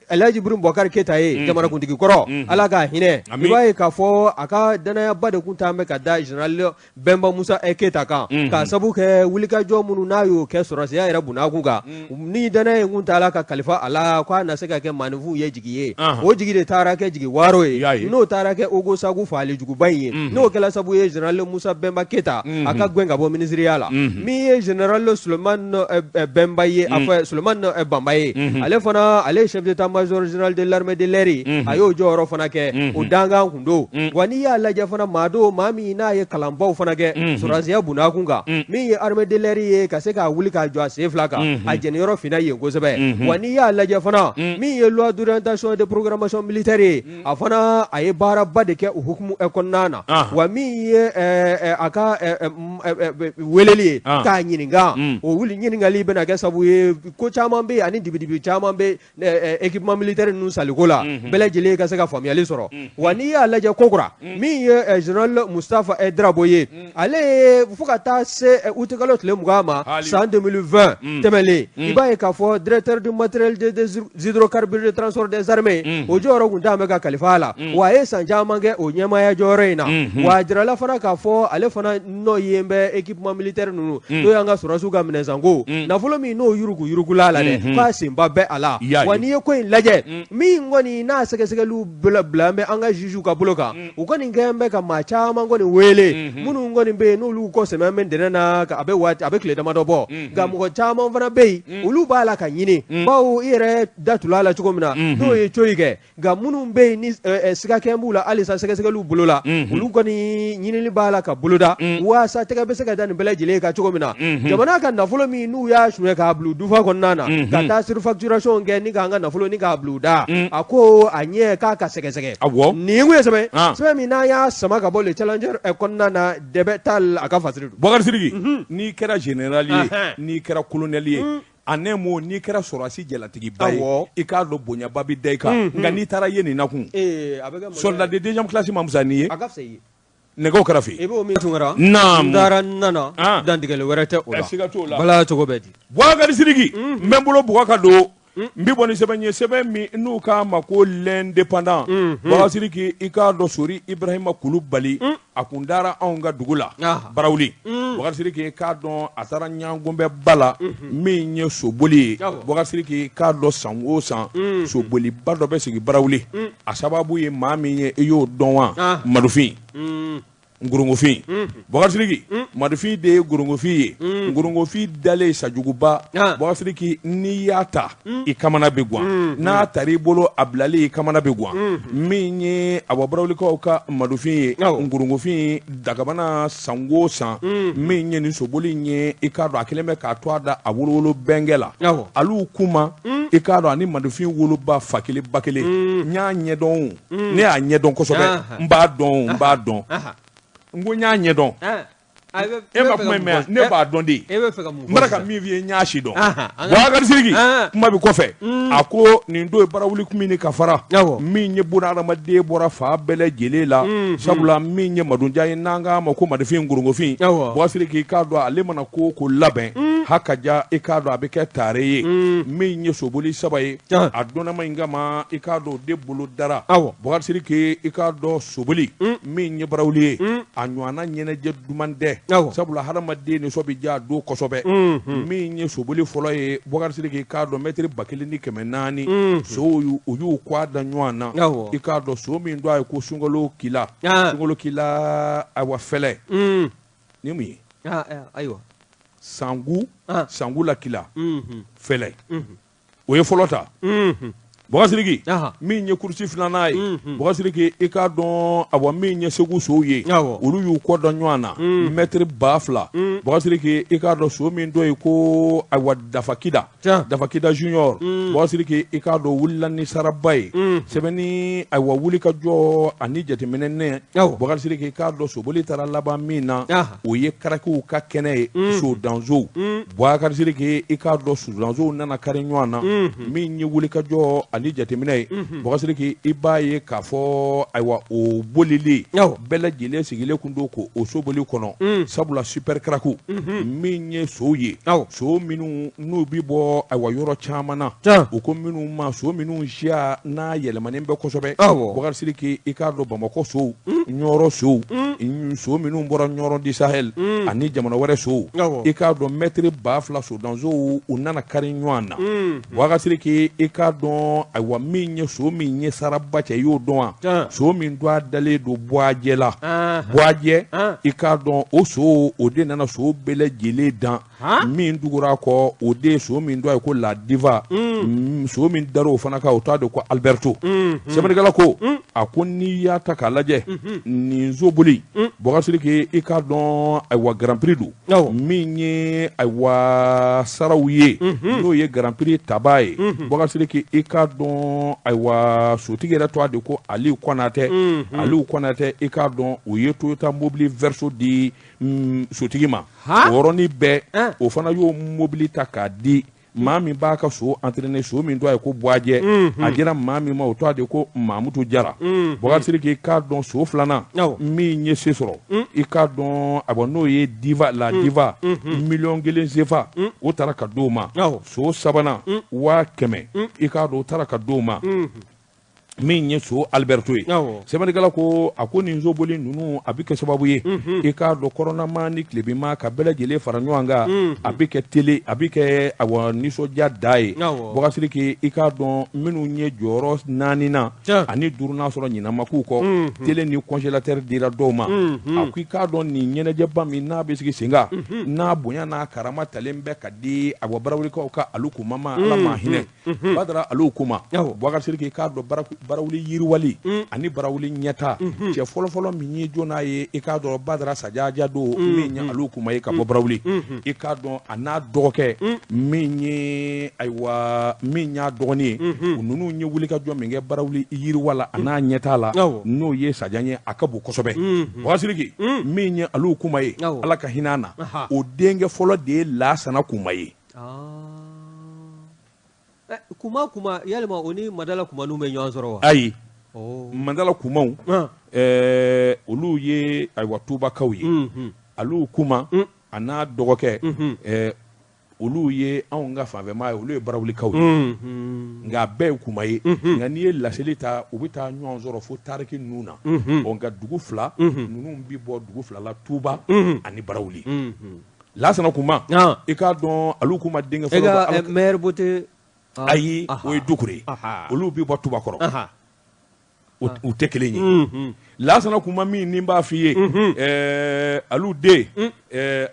Elhaji Ibrahim Boubacar Keita ye jamanakuntigi kɔrɔ Ala k'a hinɛ i b'a ye k'a fɔ a ka danayaba de tun taa bɛ ka da général Bɛnba Musa Keyita kan k'a sabu kɛ wulikajɔ minnu n'a y'o kɛ sɔrɔdasiya yɛrɛ bunakun kan ni danaya in tun taara ka kalifa a la k'a na se ka kɛ maaninfinw ye jigi ye o jigi de taara kɛ jigi waaro ye n'o taara kɛ Ogosagu faali juguba in ye n'o kɛla sabu ye général Musa Bɛnba Keyita a ka gɛn ka bɔ minisiriya la min ye général Sulemani Bɛnba ye a fɔ Sulemani Banba ye ale fana ale ye chef d'état-major général de l'armée de l'air ye a y'o jɔyɔrɔ fana kɛ o dankan tun don wa n'i y'a lajɛ fana maa don maa min n'a ye kalanbaw fana kɛ sɔrɔdasiya bunakun kan min ye armée de l'air ye ka se k'a wuli k'a jɔ a sen fila kan a jɛniyɔrɔ finna yen kosɛbɛ wa n'i y'a lajɛ fana min ye loi d'orientation de programmation militaire ye a fana a ye baaraba de kɛ o hukumu kɔnɔna na wa min ye a ka weleli ye k'a ɲininka o wuli ɲininkali bɛna kɛ sabu ye ko caman bɛ yen ani dibidibi caman bɛ équipement militaire ninnu saliko la bɛɛ lajɛlen ka se ka faamuyali sɔrɔ wa n'i y'a lajɛ kokura min ye général Mustafa Drabo ye ale ye fo ka taa se utikalo tile 20 ma san 2020 tɛmɛnlen i b'a ye k'a fɔ directeur du matériel des hydrocarbures de transport des armées o jɔyɔrɔ tun t'an bɛ ka kalifa a la wa a ye san caman kɛ o ɲɛmaaya jɔyɔrɔ in na wa a jirala fana k'a fɔ ale fana nɔ yen bɛ équipement militaire ninnu n'o y'an ka sɔrɔdasiw ka minɛnsanko nafolo min n'o yurugu yurugula la dɛ k'a senba bɛ a la wa n'i ye ko in lajɛ min kɔni n'a sɛgɛsɛgɛliw bila bɛ an ka jugew ka bolo kan u kɔni kɛlen bɛ ka maa caman kɔni wele minnu kɔni bɛ yen n'olu kɔ sɛmɛ bɛ ntɛnɛn na a bɛ waati a bɛ tile damadɔ bɔ nka mɔgɔ caman fana bɛ yen olu b'a la ka ɲini bawo i yɛrɛ da tula a la cogo min na n'o ye coyi kɛ nka minnu bɛ yen ni siga kɛn b'u la halisa sɛgɛsɛgɛliw bolo la olu kɔni ɲinini b'a la ka boloda waasa tɛgɛ bɛ se ka da nin bɛɛ lajɛlen kan cogo min na jamana ka nafolo min n'u y'a suɲɛ k'a bila dufa kɔnɔna na ka taa surfacturation kɛ ni k'an ka nafolo ni k'a bila u da a ko a ɲɛ k'a ka sɛgɛsɛgɛ nin kun ye sɛbɛn sɛbɛn min n'an y'a sama ka bɔ le challenger kɔnɔna na Dɛbɛ Tal a ka fasiri don. Bubakari Sidiki n'i kɛra général ye n'i kɛra colonel ye en un mot n'i kɛra sɔrɔdasi jalatigiba ye i k'a dɔn bonyaba bɛ da i kan nka n'i taara ye nin na kun soldat de deuxième classe man fisa n'i ye nɛgɛw kɛrɛfɛ i b'o min Tunkara n taara n nana dantigɛli wɛrɛ tɛ o la siga t'o la bala cogo bɛ di Bubakari Sidiki n bɛ n bolo bugɔ ka don n bɛ bɔ ni sɛbɛn ye sɛbɛn min n'u k'a ma ko l'indépendant Bubakari Sidiki i k'a dɔn Sori Ibrahima Kulubali a kun dara anw ka dugu la Barawuli Bubakari Sidiki i k'a dɔn a taara ɲɔgɔnkunbɛnba la min ye soboli ye Bubakari Sidiki i k'a dɔn san o san soboliba dɔ bɛ sigi Barawuli a sababu ye maa min ye i y'o dɔn wa Madufin. Ngorongofin Boubacar Sidiki, Madufin de ye Ngorongofin ye. Ngorongofin dalen Sajuguba, Boubacar Sidiki, n'i y'a ta i kamana bɛ gwan, n'a tar'i bolo a bilalen i kamana bɛ gwan. Min ye awa Barawulikaw ka Madufin ye, Ngorongofin dagabana sango san, min ye nin soboli in ye, i k'a dɔn a kɛlen bɛ k'a to a da a wolowolo bɛnkɛ la. Alu Kuma, i k'a dɔn ani Madufin woloba fa kelen ba kelen. N y'a ɲɛdɔn, ne y'a ɲɛdɔn kosɛbɛ, n b'a dɔn, n b'a dɔn. N ko n y'a ɲɛdɔn. E ma kuma in mɛn, ne b'a dɔn de. N bɔra ka min f'i ye, n y'a si dɔn. Boubacar Sidiki, kuma bɛ kɔfɛ. A ko nin don ye Barawuli kun min ka fara min ye buna hadamaden bɔra fan bɛɛ lajɛlen la, sabula min ye Madunjan ye, n'an k'a ma ko Madufin Ngorongofin, Boubacar Sidiki, i k'a dɔn ale mana ko ko labɛn ha ka ja, i k'a dɔn a bɛ kɛ tare ye. Min ye soboli saba ye a dɔnnama in kama, i k'a dɔn o de bolo dara. Boubacar Sidiki, i k'a dɔn soboli min ye Barawuli ye, a ɲɔgɔnna ɲɛnajɛ duman tɛ, sabula hadamaden nisɔn bɛ diya don kosɛbɛ. Min ye soboli fɔlɔ ye, Boubacar Sidiki, i k'a dɔn mɛtiri 1400 sow u y'u kɔ a da ɲɔgɔn na. I k'a dɔn so min don a ye ko sunkalo kila, sunkalo kila, ayiwa fɛlɛ ni mun ye, ayiwa sangu sangu la kila fɛlɛ, o ye fɔlɔ ta. Boubacar Sidiki, min ye kurusi filanan ye, Boubacar Sidiki, i k'a dɔn awa min ye Segu sow ye, olu y'u kɔ da ɲɔgɔn na mɛtiri 2000. Boubacar Sidiki, i k'a dɔn so min dɔ ye ko ayiwa Dafakida, Dafakida Junior, Boubacar Sidiki, i k'a dɔn wulila ni saraba ye sɛbɛnni, ayiwa wuli ka jɔ ani jateminɛ nɛ. Boubacar Sidiki, i k'a dɔn soboli taara laban min na, o ye karakiw ka kɛnɛ ye, sodansow. Boubacar Sidiki, i k'a dɔn sodansow nana kari ɲɔgɔn na. Min ye wulikajɔ ani jateminɛ ye, Boubacar Sidiki, i b'a ye k'a fɔ ayiwa o bolili bɛɛ lajɛlen sigilen kun don k'o soboli kɔnɔ, sabula super karaku min ye sow ye, so minnu n'u bɛ bɔ ayiwa yɔrɔ caman na, u ko minnu ma so minnu siya n'a yɛlɛmanen bɛ kosɛbɛ. Boubacar Sidiki, i k'a dɔn Bamakɔ sow, Ɲɔrɔ sow, so minnu bɔra Ɲɔrɔ du Sahel ani jamana wɛrɛ sow, i k'a dɔn mɛtiri 2000 sodansow u nana kari ɲɔgɔn na. Boubacar Sidiki, i k'a dɔn ayiwa min ye so min ye saraba cɛ, i y'o dɔn wa? So min don a dalen don Buwajɛ la, Buwajɛ, i k'a dɔn o so o de nana so bɛɛ lajɛlen dan. Min tugura kɔ, o de ye so min tɔgɔ ye ko La Diva. So min dar'o fana kan, o tɔgɔ de ko Alberto. Sɛbɛnnikɛla ko a ko n'i y'a ta k'a lajɛ nin soboli, Boubacar Sidiki, i k'a dɔn ayiwa Grand Prix don min ye ayiwa saraw ye, n'o ye Grand Prix tabaa ye. Boubacar Sidiki, i k'a dɔn ayiwa sotigi yɛrɛ tɔgɔ de ko Aliyu Kɔnatɛ. Aliyu Kɔnatɛ, i k'a dɔn o ye Toyota mobili Verso di sotigi ma. O yɔrɔnin bɛɛ o fana y'o mobili ta k'a di maa min b'a ka so entraîner, so min tɔgɔ ye ko Buwajɛ, a dira maa min ma, o tɔgɔ de ko Mamutu Jara. Boubacar Sidiki, i k'a dɔn so filanan min ye se sɔrɔ, i k'a dɔn a n'o ye Diva, La Diva, 1 000 000 sefa o taara ka d'o ma. So sabanan, 100 000, i k'a dɔn o taara ka d'o ma, min ye so Alberto ye. Sɛbɛnnikɛla ko a ko nin soboli ninnu a bɛ kɛ sababu ye, i k'a dɔn kɔrɔnama ni tilebinma ka bɛɛ lajɛlen fara ɲɔgɔn kan, a bɛ kɛ tele, a bɛ kɛ awa nisɔndiya da ye. Boubacar Sidiki, i k'a dɔn minnu ye jɔyɔrɔ naaninan ani duurunan sɔrɔ ɲinama k'u kɔ, télé ni congélateur dira dɔw ma. A ko i k'a dɔn nin ɲɛnajɛba min n'a bɛ sigi sen kan, n'a bonya n'a karama talen bɛ ka di awa Barawulikaw ka Alu Kuma ma, Ala ma hinɛ Badara Alu Kuma. Boubacar Sidiki, i k'a dɔn Barawuli yiriwali ani Barawuli ɲɛta cɛ fɔlɔfɔlɔ min ye jɔn n'a ye, i k'a dɔn Badara Sajaja don, min ye Alu Kuma ye ka bɔ Barawuli, i k'a dɔn a n'a dɔgɔkɛ min ye ayiwa min y'a dɔgɔnin ye, u ninnu ye wulikajɔ min kɛ Barawuli yiriwa la a n'a ɲɛta la, n'o ye Sajan ye, a ka bon kosɛbɛ. Boubacar Sidiki, min ye Alu Kuma ye, Ala ka hinɛ a na, o denkɛ fɔlɔ de ye Lasana Kuma ye. Kuma kuma yalima o ni Madala Kumanu bɛ ɲɔgɔn sɔrɔ wa? Ayi, Madala Kumaw, olu ye ayiwa Tubakaw ye. Alu Kuma a n'a dɔgɔkɛ, olu ye anw ka fanfɛmaa ye, olu ye Barawulikaw ye, nka a bɛɛ ye Kuma ye. Nka n'i ye laseli ta, u bɛ taa ɲɔgɔn sɔrɔ fo tariki ninnu na. Ɔ nka dugu fila ninnu bɛ bɔ dugu fila la, Tuba ani Barawuli. Lasana Kuma, i k'a dɔn Alu Kuma denkɛ fɔlɔ. E ka maire Bote. Ayi, o ye Dukure ye, olu bɛ bɔ Tubakɔrɔ. U tɛ kelen ye. Lasana Kuma min ni b'a f'i ye, alu den,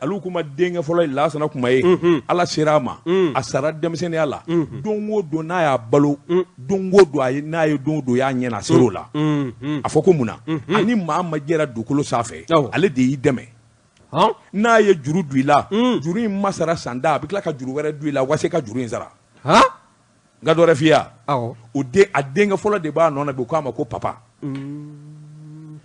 alu Kuma denkɛ fɔlɔ ye Lasana Kuma ye. Ala sera a ma, a sara denmisɛnninya la. Don o don n'a y'a balo, don o don a ye, n'a ye don o don y'a ɲɛ na, a ser'o la. A fɔ ko mun na ani maa ma jɛra dugukolo sanfɛ, ale de y'i dɛmɛ. N'a ye juru don i la, juru in ma sara sanda, a bɛ tila ka juru wɛrɛ don i la walasa i ka juru in sara. N ka dɔ wɛrɛ f'i ye, o den, a denkɛ fɔlɔ de b'a nɔ na bi, u k'a ma ko papa.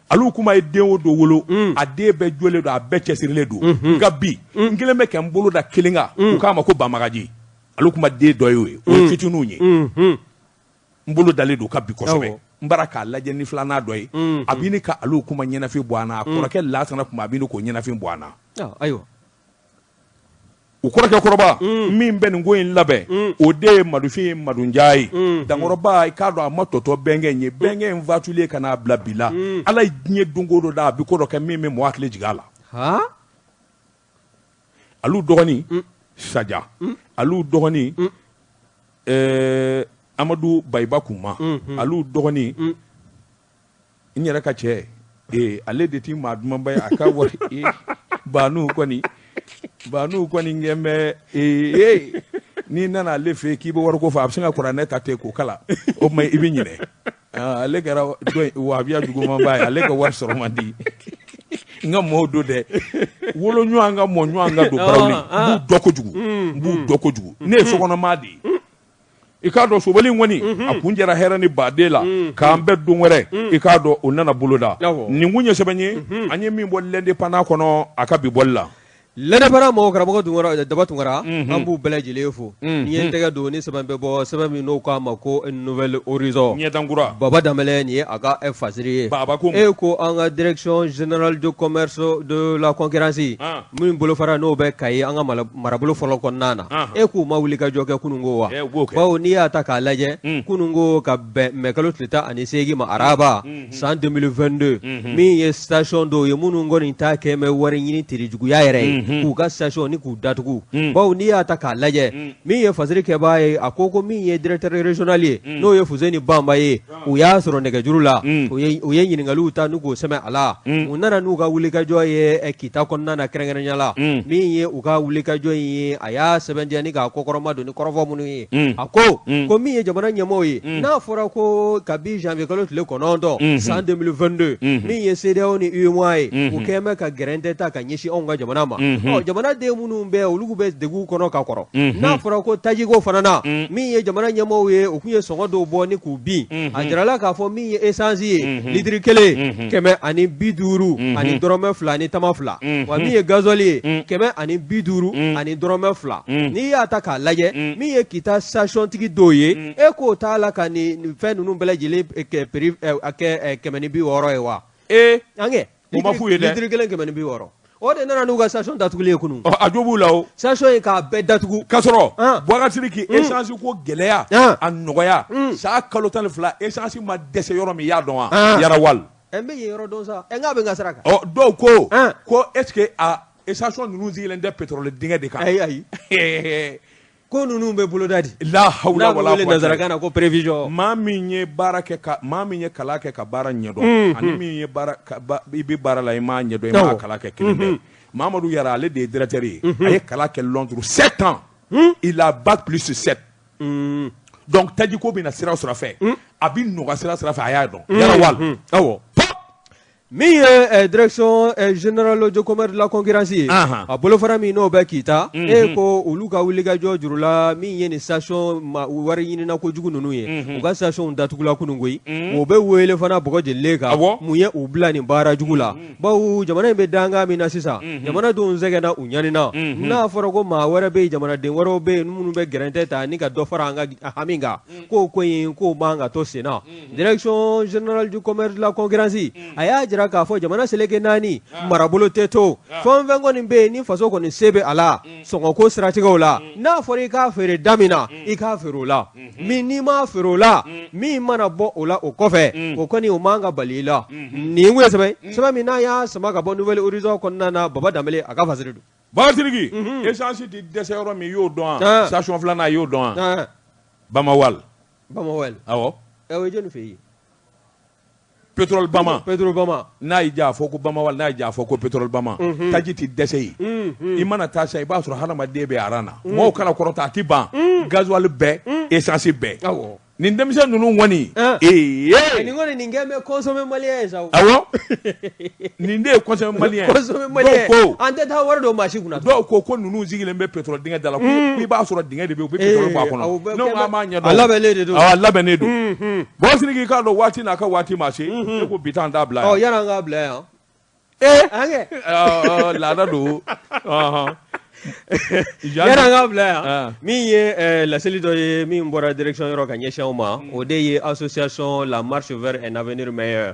Alu Kuma ye den o don wolo, a den bɛɛ jɔlen don, a bɛɛ cɛsirilen don. Nka bi n kelen bɛ kɛ n bolo da kelen kan, u k'a ma ko Bamagaji. Alu Kuma den dɔ y'o ye, o ye fitininw ye. N bolo dalen don ka bi kosɛbɛ. N bara k'a lajɛ ni filanan dɔ ye, a bɛ ni ka alu Kuma ɲɛnafin bɔ an na. A kɔrɔkɛ Lasana Kuma, a bɛ ni k'o ɲɛnafin bɔ an na. Ayiwa. U kɔrɔkɛ kɔrɔba min bɛ nin ko in labɛn, o de ye Madufin ye, Madunja ye. Dankɔrɔba, i k'a dɔn a ma tɔtɔ bɛnkɛ in ye. Bɛnkɛ in fatulen ka n'a bila bi la, Ala ye diɲɛ don o don da, a bɛ ko dɔ kɛ min bɛ mɔgɔ hakili jigin a la. Alu dɔgɔnin Saja, alu dɔgɔnin Amadu Bayiba Kuma, alu dɔgɔnin n yɛrɛ ka cɛ, ale de ti maa dumanba ye, a ka wari banu kɔni, banu kɔni kɛ bɛ ee, n'i nana ale fɛ yen k'i bɛ wariko fɔ, a bɛ sin ka kuranɛ ta ten k'o kalan, o tuma i bɛ ɲinɛ. Ale kɛra dɔ wahabiya jugumanba ye, ale ka wari sɔrɔ man di. N ka mɔɔw don dɛ, wolo ɲɔgɔn ka mɔ ɲɔgɔn ka don barawuli, n b'u dɔn kojugu, n b'u dɔn kojugu. Ne ye sokɔnɔmaa de ye. I k'a dɔn soboli in kɔni, a kun jɛra hɛrɛ ni baden la k'an bɛɛ don wɛrɛ, i k'a dɔn o nana boloda. Nin kun ye sɛbɛn ye an ye min bɔ L'Indépendant kɔnɔ a ka bi bɔli la. L'Indépendant mɔgɔw, karamɔgɔ Tunkara, Daba Tunkara, an b'u bɛɛ lajɛlen fo. N'i ye n tɛgɛ don ni sɛbɛn bɛ bɔ, sɛbɛn min n'o k'a ma ko Nouvel Horizon, ɲɛdankura, Baba Danbɛlɛ, nin ye a ka fasiri ye. Baba ko e ko an ka Direction générale de commerce de la concurrence min bolofara n'o bɛ Kayi, an ka marabolo fɔlɔ kɔnɔna na, e k'u ma wuli ka jɔ kɛ kununko wa? Bawo n'i y'a ta k'a lajɛ, kununko ka bɛn mɛ kalo tile 18 ma, araba, san 2022, min ye station dɔw ye minnu kɔni ta kɛ bɛ wari ɲini terijuguya yɛrɛ ye, k'u ka station ni k'u datugu. Bawo n'i y'a ta k'a lajɛ, min ye fasiri kɛbaa ye, a ko ko min ye directeur régional ye, n'o ye Fuseni Banba ye, u y'a sɔrɔ nɛgɛjuru la, u ye ɲininkaliw ta n'u k'o sɛmɛ a la. U nana n'u ka wulikajɔ ye Kita kɔnɔna na, kɛrɛnkɛrɛnya la min ye u ka wulikajɔ in ye, a y'a sɛbɛntiya ni k'a kɔkɔrɔma don ni kɔrɔfɔ minnu ye. A ko ko min ye jamana ɲɛmɔgɔw ye, n'a fɔra ko kabi janvier kalo tile 9 san 2022, min ye CEDEAO ni UEMOA ye, u kɛlen bɛ ka gɛrɛntɛ ta ka ɲɛsin anw ka jamana ma. Ɔ, jamanaden minnu bɛ olu bɛ degun kɔnɔ ka kɔrɔ, n'a fɔra ko tajiko fana na, min ye jamana ɲɛmɔgɔw ye, u tun ye sɔngɔ dɔw bɔ ni k'u bin. A jirala k'a fɔ min ye essence ye, litiri kelen 150 ni dɔrɔmɛ 2 ni tama 2, wa min ye gasoil ye, 150 ni dɔrɔmɛ 2. N'i y'a ta k'a lajɛ, min ye Kita station tigi dɔw ye, e k'o t'a la ka nin fɛn ninnu bɛɛ lajɛlen prix kɛ 160 ye wa? Ee. An kɛ O ma f'u ye dɛ. Litiri kelen 160, o de nana n'u ka station datuguli ye kunun. A jo b'u la o. Station in k'a bɛɛ datugu. K'a sɔrɔ Boubacar Sidiki, essence ko gɛlɛya, a nɔgɔya, san kalo 12 essence ma dɛsɛ yɔrɔ min, i y'a dɔn wa? Yarawal. Ɛ, n bɛ yen yɔrɔ dɔn sa, ɛ, n k'a bɛ n ka sira kan. Ɔ, dɔw ko ko est ce que a essence ninnu sigilen tɛ pétrole dingɛ de kan? Ayi, ayi, ko ninnu bɛ boloda di. La hawla N'a bɛ wala wele quwwata. Nanzarakan na ko prévision. Maa min ye baara kɛ ka, maa min ye kalan kɛ ka baara ɲɛdɔn, ani min ye baara ka ba, i bɛ baara la, i m'a ɲɛdɔn, i m'a kalan kɛ, kelen tɛ. Mamadu Yara, ale de ye directeur ye. A ye kalan kɛ Londres 7 ans, il a bac plus 7. Donc tajiko bɛ na sira o sira fɛ, a bɛ nɔgɔya sira sira fɛ, a y'a dɔn. Yarawal. Awɔ, min ye Direction générale de commerce de la concurrence ye, a bolofara min n'o bɛ Kita, e ko olu ka wulikajɔ jurula min ye nin station ma wari ɲinina kojugu ninnu ye, u ka station datugula kunun koyi. O bɛ wele fana bɔgɔ jenilen kan. Mun ye u bila nin baara jugu la? Bawo jamana in bɛ dankan min na sisan, jamanadenw sɛgɛnna, u ɲanina. N'a fɔra ko maa wɛrɛ bɛ yen, jamanaden wɛrɛw bɛ yen minnu bɛ gɛrɛntɛ ta ni ka dɔ fara an ka hami kan, k'o ko in k'o man ka to sen na. Direction générale du commerce de la concurrence, a y'a jira k'a fɔ jamana seleke naani marabolo tɛ to fɛn o fɛn kɔni bɛ yen ni faso kɔni se bɛ a la sɔngɔko siratigɛw la, n'a fɔra i k'a feere da min na, i k'a feere o la. Min n'i m'a feere o la, min mana bɔ o la o kɔfɛ, o kɔni o man ka bali i la. Nin kun ye sɛbɛn sɛbɛn min n'a y'a sama ka bɔ Nouvel Horizon kɔnɔna na, Baba Danbele a ka fasiri don. Boubacar Sidiki, essence ti dɛsɛ yɔrɔ min, i y'o dɔn wa? Station filanan, i y'o dɔn wa? Bamawal. Bamawal. Awɔ. Ɛ, o ye jɔnni fɛ yen? Pétrole Bama. Pétrole Bama. N'a y'i diya a fɔ ko Bama wali n'a y'i diya a fɔ ko pétrole Bama. Taji tɛ dɛsɛ yen. I mana taa sisan i b'a sɔrɔ hadamaden bɛ aran na. Mɔgɔw kana kɔrɔtɔ a tɛ ban. Gasoil bɛɛ, essence bɛɛ. Awɔ. Nin denmisɛn ninnu kɔni. Ee. Nin kɔni nin kɛ bɛ consommer malien ye sa. Awɔ. Nin de ye consommer malien. Consommer malien. Dɔw ko. An tɛ taa wari don maa si kunna. Dɔw ko ko ninnu sigilen bɛ pétrole dingɛ da la. Ko i b'a sɔrɔ dingɛ de bɛ yen u bɛ pétrole bɔ a kɔnɔ. Ne ko an b'a ɲɛdɔn. A labɛnnen de don. Awɔ, a labɛnnen don. Bɔn Sidiki k'a dɔn waati n'a ka waati ma se. Ne ko bi ta an t'a bila yan. Ɔ yanni an k'a bila yan. Ee. An kɛ. Laada don. Yanni an k'a bila yan min ye laseli dɔ ye min bɔra direction yɔrɔ ka ɲɛsin aw ma o de ye association la marche vers un avenir meilleur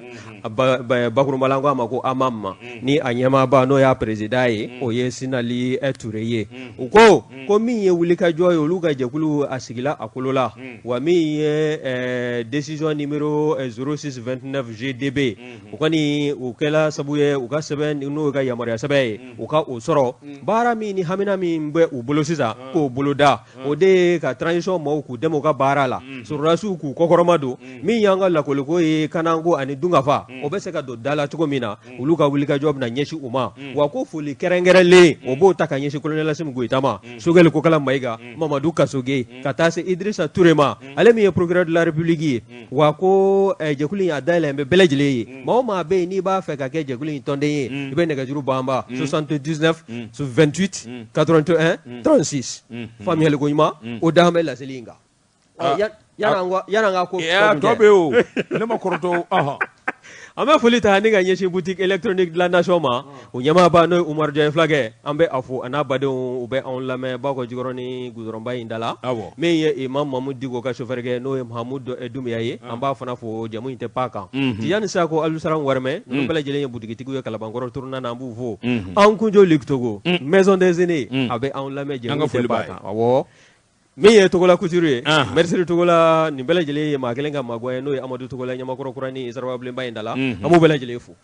bakurunba la an ko a ma ko AMAM ni a ɲɛmaaba n'o y'a président ye o ye Sinali Ture ye u ko ko min ye wulikajɔ ye olu ka jɛkulu a sigila a kolo la wa min ye décision numéro 0629 GDB u kɔni u kɛla sabu ye u ka sɛbɛn n'o ka yamaruya sɛbɛn ye u ka o sɔrɔ baara min ni hamina min bɛ u bolo sisan k'o boloda o de ye ka transition maaw k'u dɛmɛ u ka baara la sɔrɔdasiw k'u kɔkɔrɔma don min y'an ka lakoliko ye kananko ani dunkafa o bɛ se ka don da la cogo min na olu ka wulikajɔ bɛna ɲɛsin u ma wa ko foli kɛrɛnkɛrɛnlen o b'o ta ka ɲɛsin colonel Asimi Goyita ma Sogɛli Kokala Mayiga Mamadu Kasoge ka taa se Idrissa Touré ma ale min ye procureur de la République ye wa ko jɛkulu in a dayɛlɛn bɛ bɛɛ lajɛlen ye maa o maa bɛ yen n'i b'a fɛ ka kɛ jɛkulu in tɔnden ye i bɛ nɛgɛjuru banba 79 28 81 36 faamuyali ko ɲuman o d'an bɛ laseli in kan yan'an ka ko tɔ bɛ yen o ne ma kɔrɔtɔ. An bɛ foli ta ni ka ɲɛsin boutique électronique de la nation ma o ɲɛmaaba n'o ye Umaru Diagne Fulakɛ an bɛ a fo a n'a badenw u bɛ anw lamɛn Bakɔ Jikɔrɔni goudronba in da la min ye Imam Mamudu Diko ka chauffeur kɛ n'o ye Mahamudu Dunbiya ye an b'a fana fo jamu in tɛ pan kan Tijani Sako Alusaram Warimɛ ninnu bɛɛ lajɛlen ye butigitigiw ye Kalabankɔrɔ tournant na an b'u fo an kunjo Luc Togo maison des aînés a bɛ anw lamɛn jamu in tɛ pan kan awɔ. Min ye Togola Couture ye Merci Togola nin bɛɛ lajɛlen ye maa kelen ka mago ye n'o ye Amadu Togola Ɲamakɔrɔ kura ni Sarababilenba in da la an b'u bɛɛ lajɛlen fo.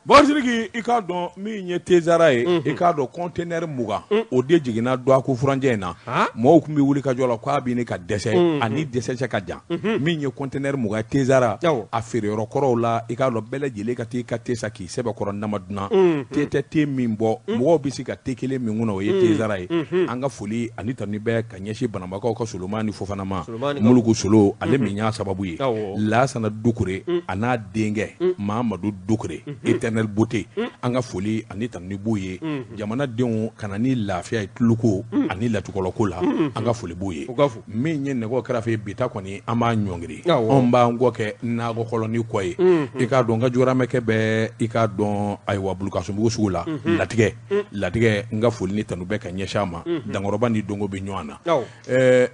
Bon Sidiki i k'a dɔn min ye Tezara ye i k'a dɔn conteneur 20 o de jiginna dɔgɔkun furancɛ in na mɔgɔw tun bɛ wuli ka jɔ la k'a bɛ ka dɛsɛ ani dɛsɛ cɛ ka jan min ye conteneur 20 Tezara a feereyɔrɔ kɔrɔw la i k'a dɔn bɛɛ lajɛlen ka taa i ka te san k'i sɛbɛkɔrɔ nama dunan te tɛ te min bɔ mɔgɔw bɛ se ka te kelen min kunna o ye Tezara ye an ka foli ani tanuni bɛ ka ɲɛsin Banambakaw ka Solomani Fofana ma Muluku Solo ale min y'a sababu ye Lasana Dukure a n'a denkɛ Mamadu Dukure éternel beauté an ka foli ani tanuni b'u ye jamanadenw ka na ni lafiya ye tuluko ani latukɔlɔko la an ka foli b'u ye min ye nɛgɛ kɛrɛfɛ bi ta kɔni an b'a ɲɔngiri anw b'an kɔ kɛ nakɔkɔlɔni kɔ ye i k'a dɔn n ka joramɛkɛ bɛ i k'a dɔn ayiwa Bulukasunbugu sugu la latigɛ latigɛ n ka foli ni tanu bɛ ka ɲɛsin a ma dankɔrɔba ni dongo bɛ ɲɔgɔn na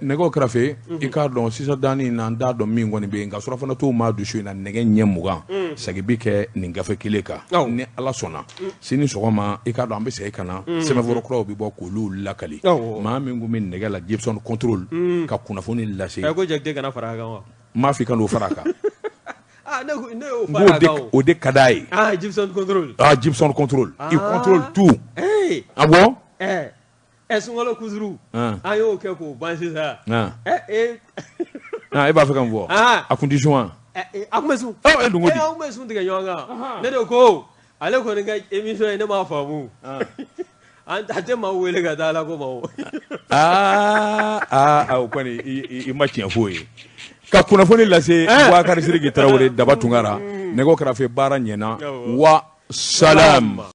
nɛgɛ kɛrɛfɛ i k'a dɔn sisan danni na n t'a dɔn min kɔni bɛ yen nka surafana t'o maa dusu in na nɛgɛ ɲɛ 20 segin bɛ kɛ nin gafe kelen kan ni Ala sɔnna sini sɔgɔma i k'a dɔn an bɛ segin ka na sɛbɛnfura kuraw bɛ bɔ k'olu lakali maa min tun bɛ nɛgɛ la Gibson contrôle ka kunnafoni lase ko Jakite kana fara a kan wa n m'a fɔ i ka n'o fara a kan. Ne y'o fara a kan o de ka d'a ye. Ah, Gibson contrôle. Ah, Gibson contrôle. Il contrôle tout. Ah bon? Sunkalo kusuru. An y'o kɛ k'o ban sisan. E b'a fɛ ka mun fɔ? A kun tɛ sun wa? A kun bɛ sun. E dun ko di? An kun bɛ sun tigɛ ɲɔgɔn kan. Ne de ko ale kɔni ka émission ye ne m'a faamu. A tɛ maa wele ka taa Ala ko ma o. Aa o kɔni i ma tiɲɛ f'o ye. Ka kunnafoni lase Bubakari Sidiki Tarawele Daba Tunkara nɛgɛ kɛrɛfɛ baara ɲɛna wa salam.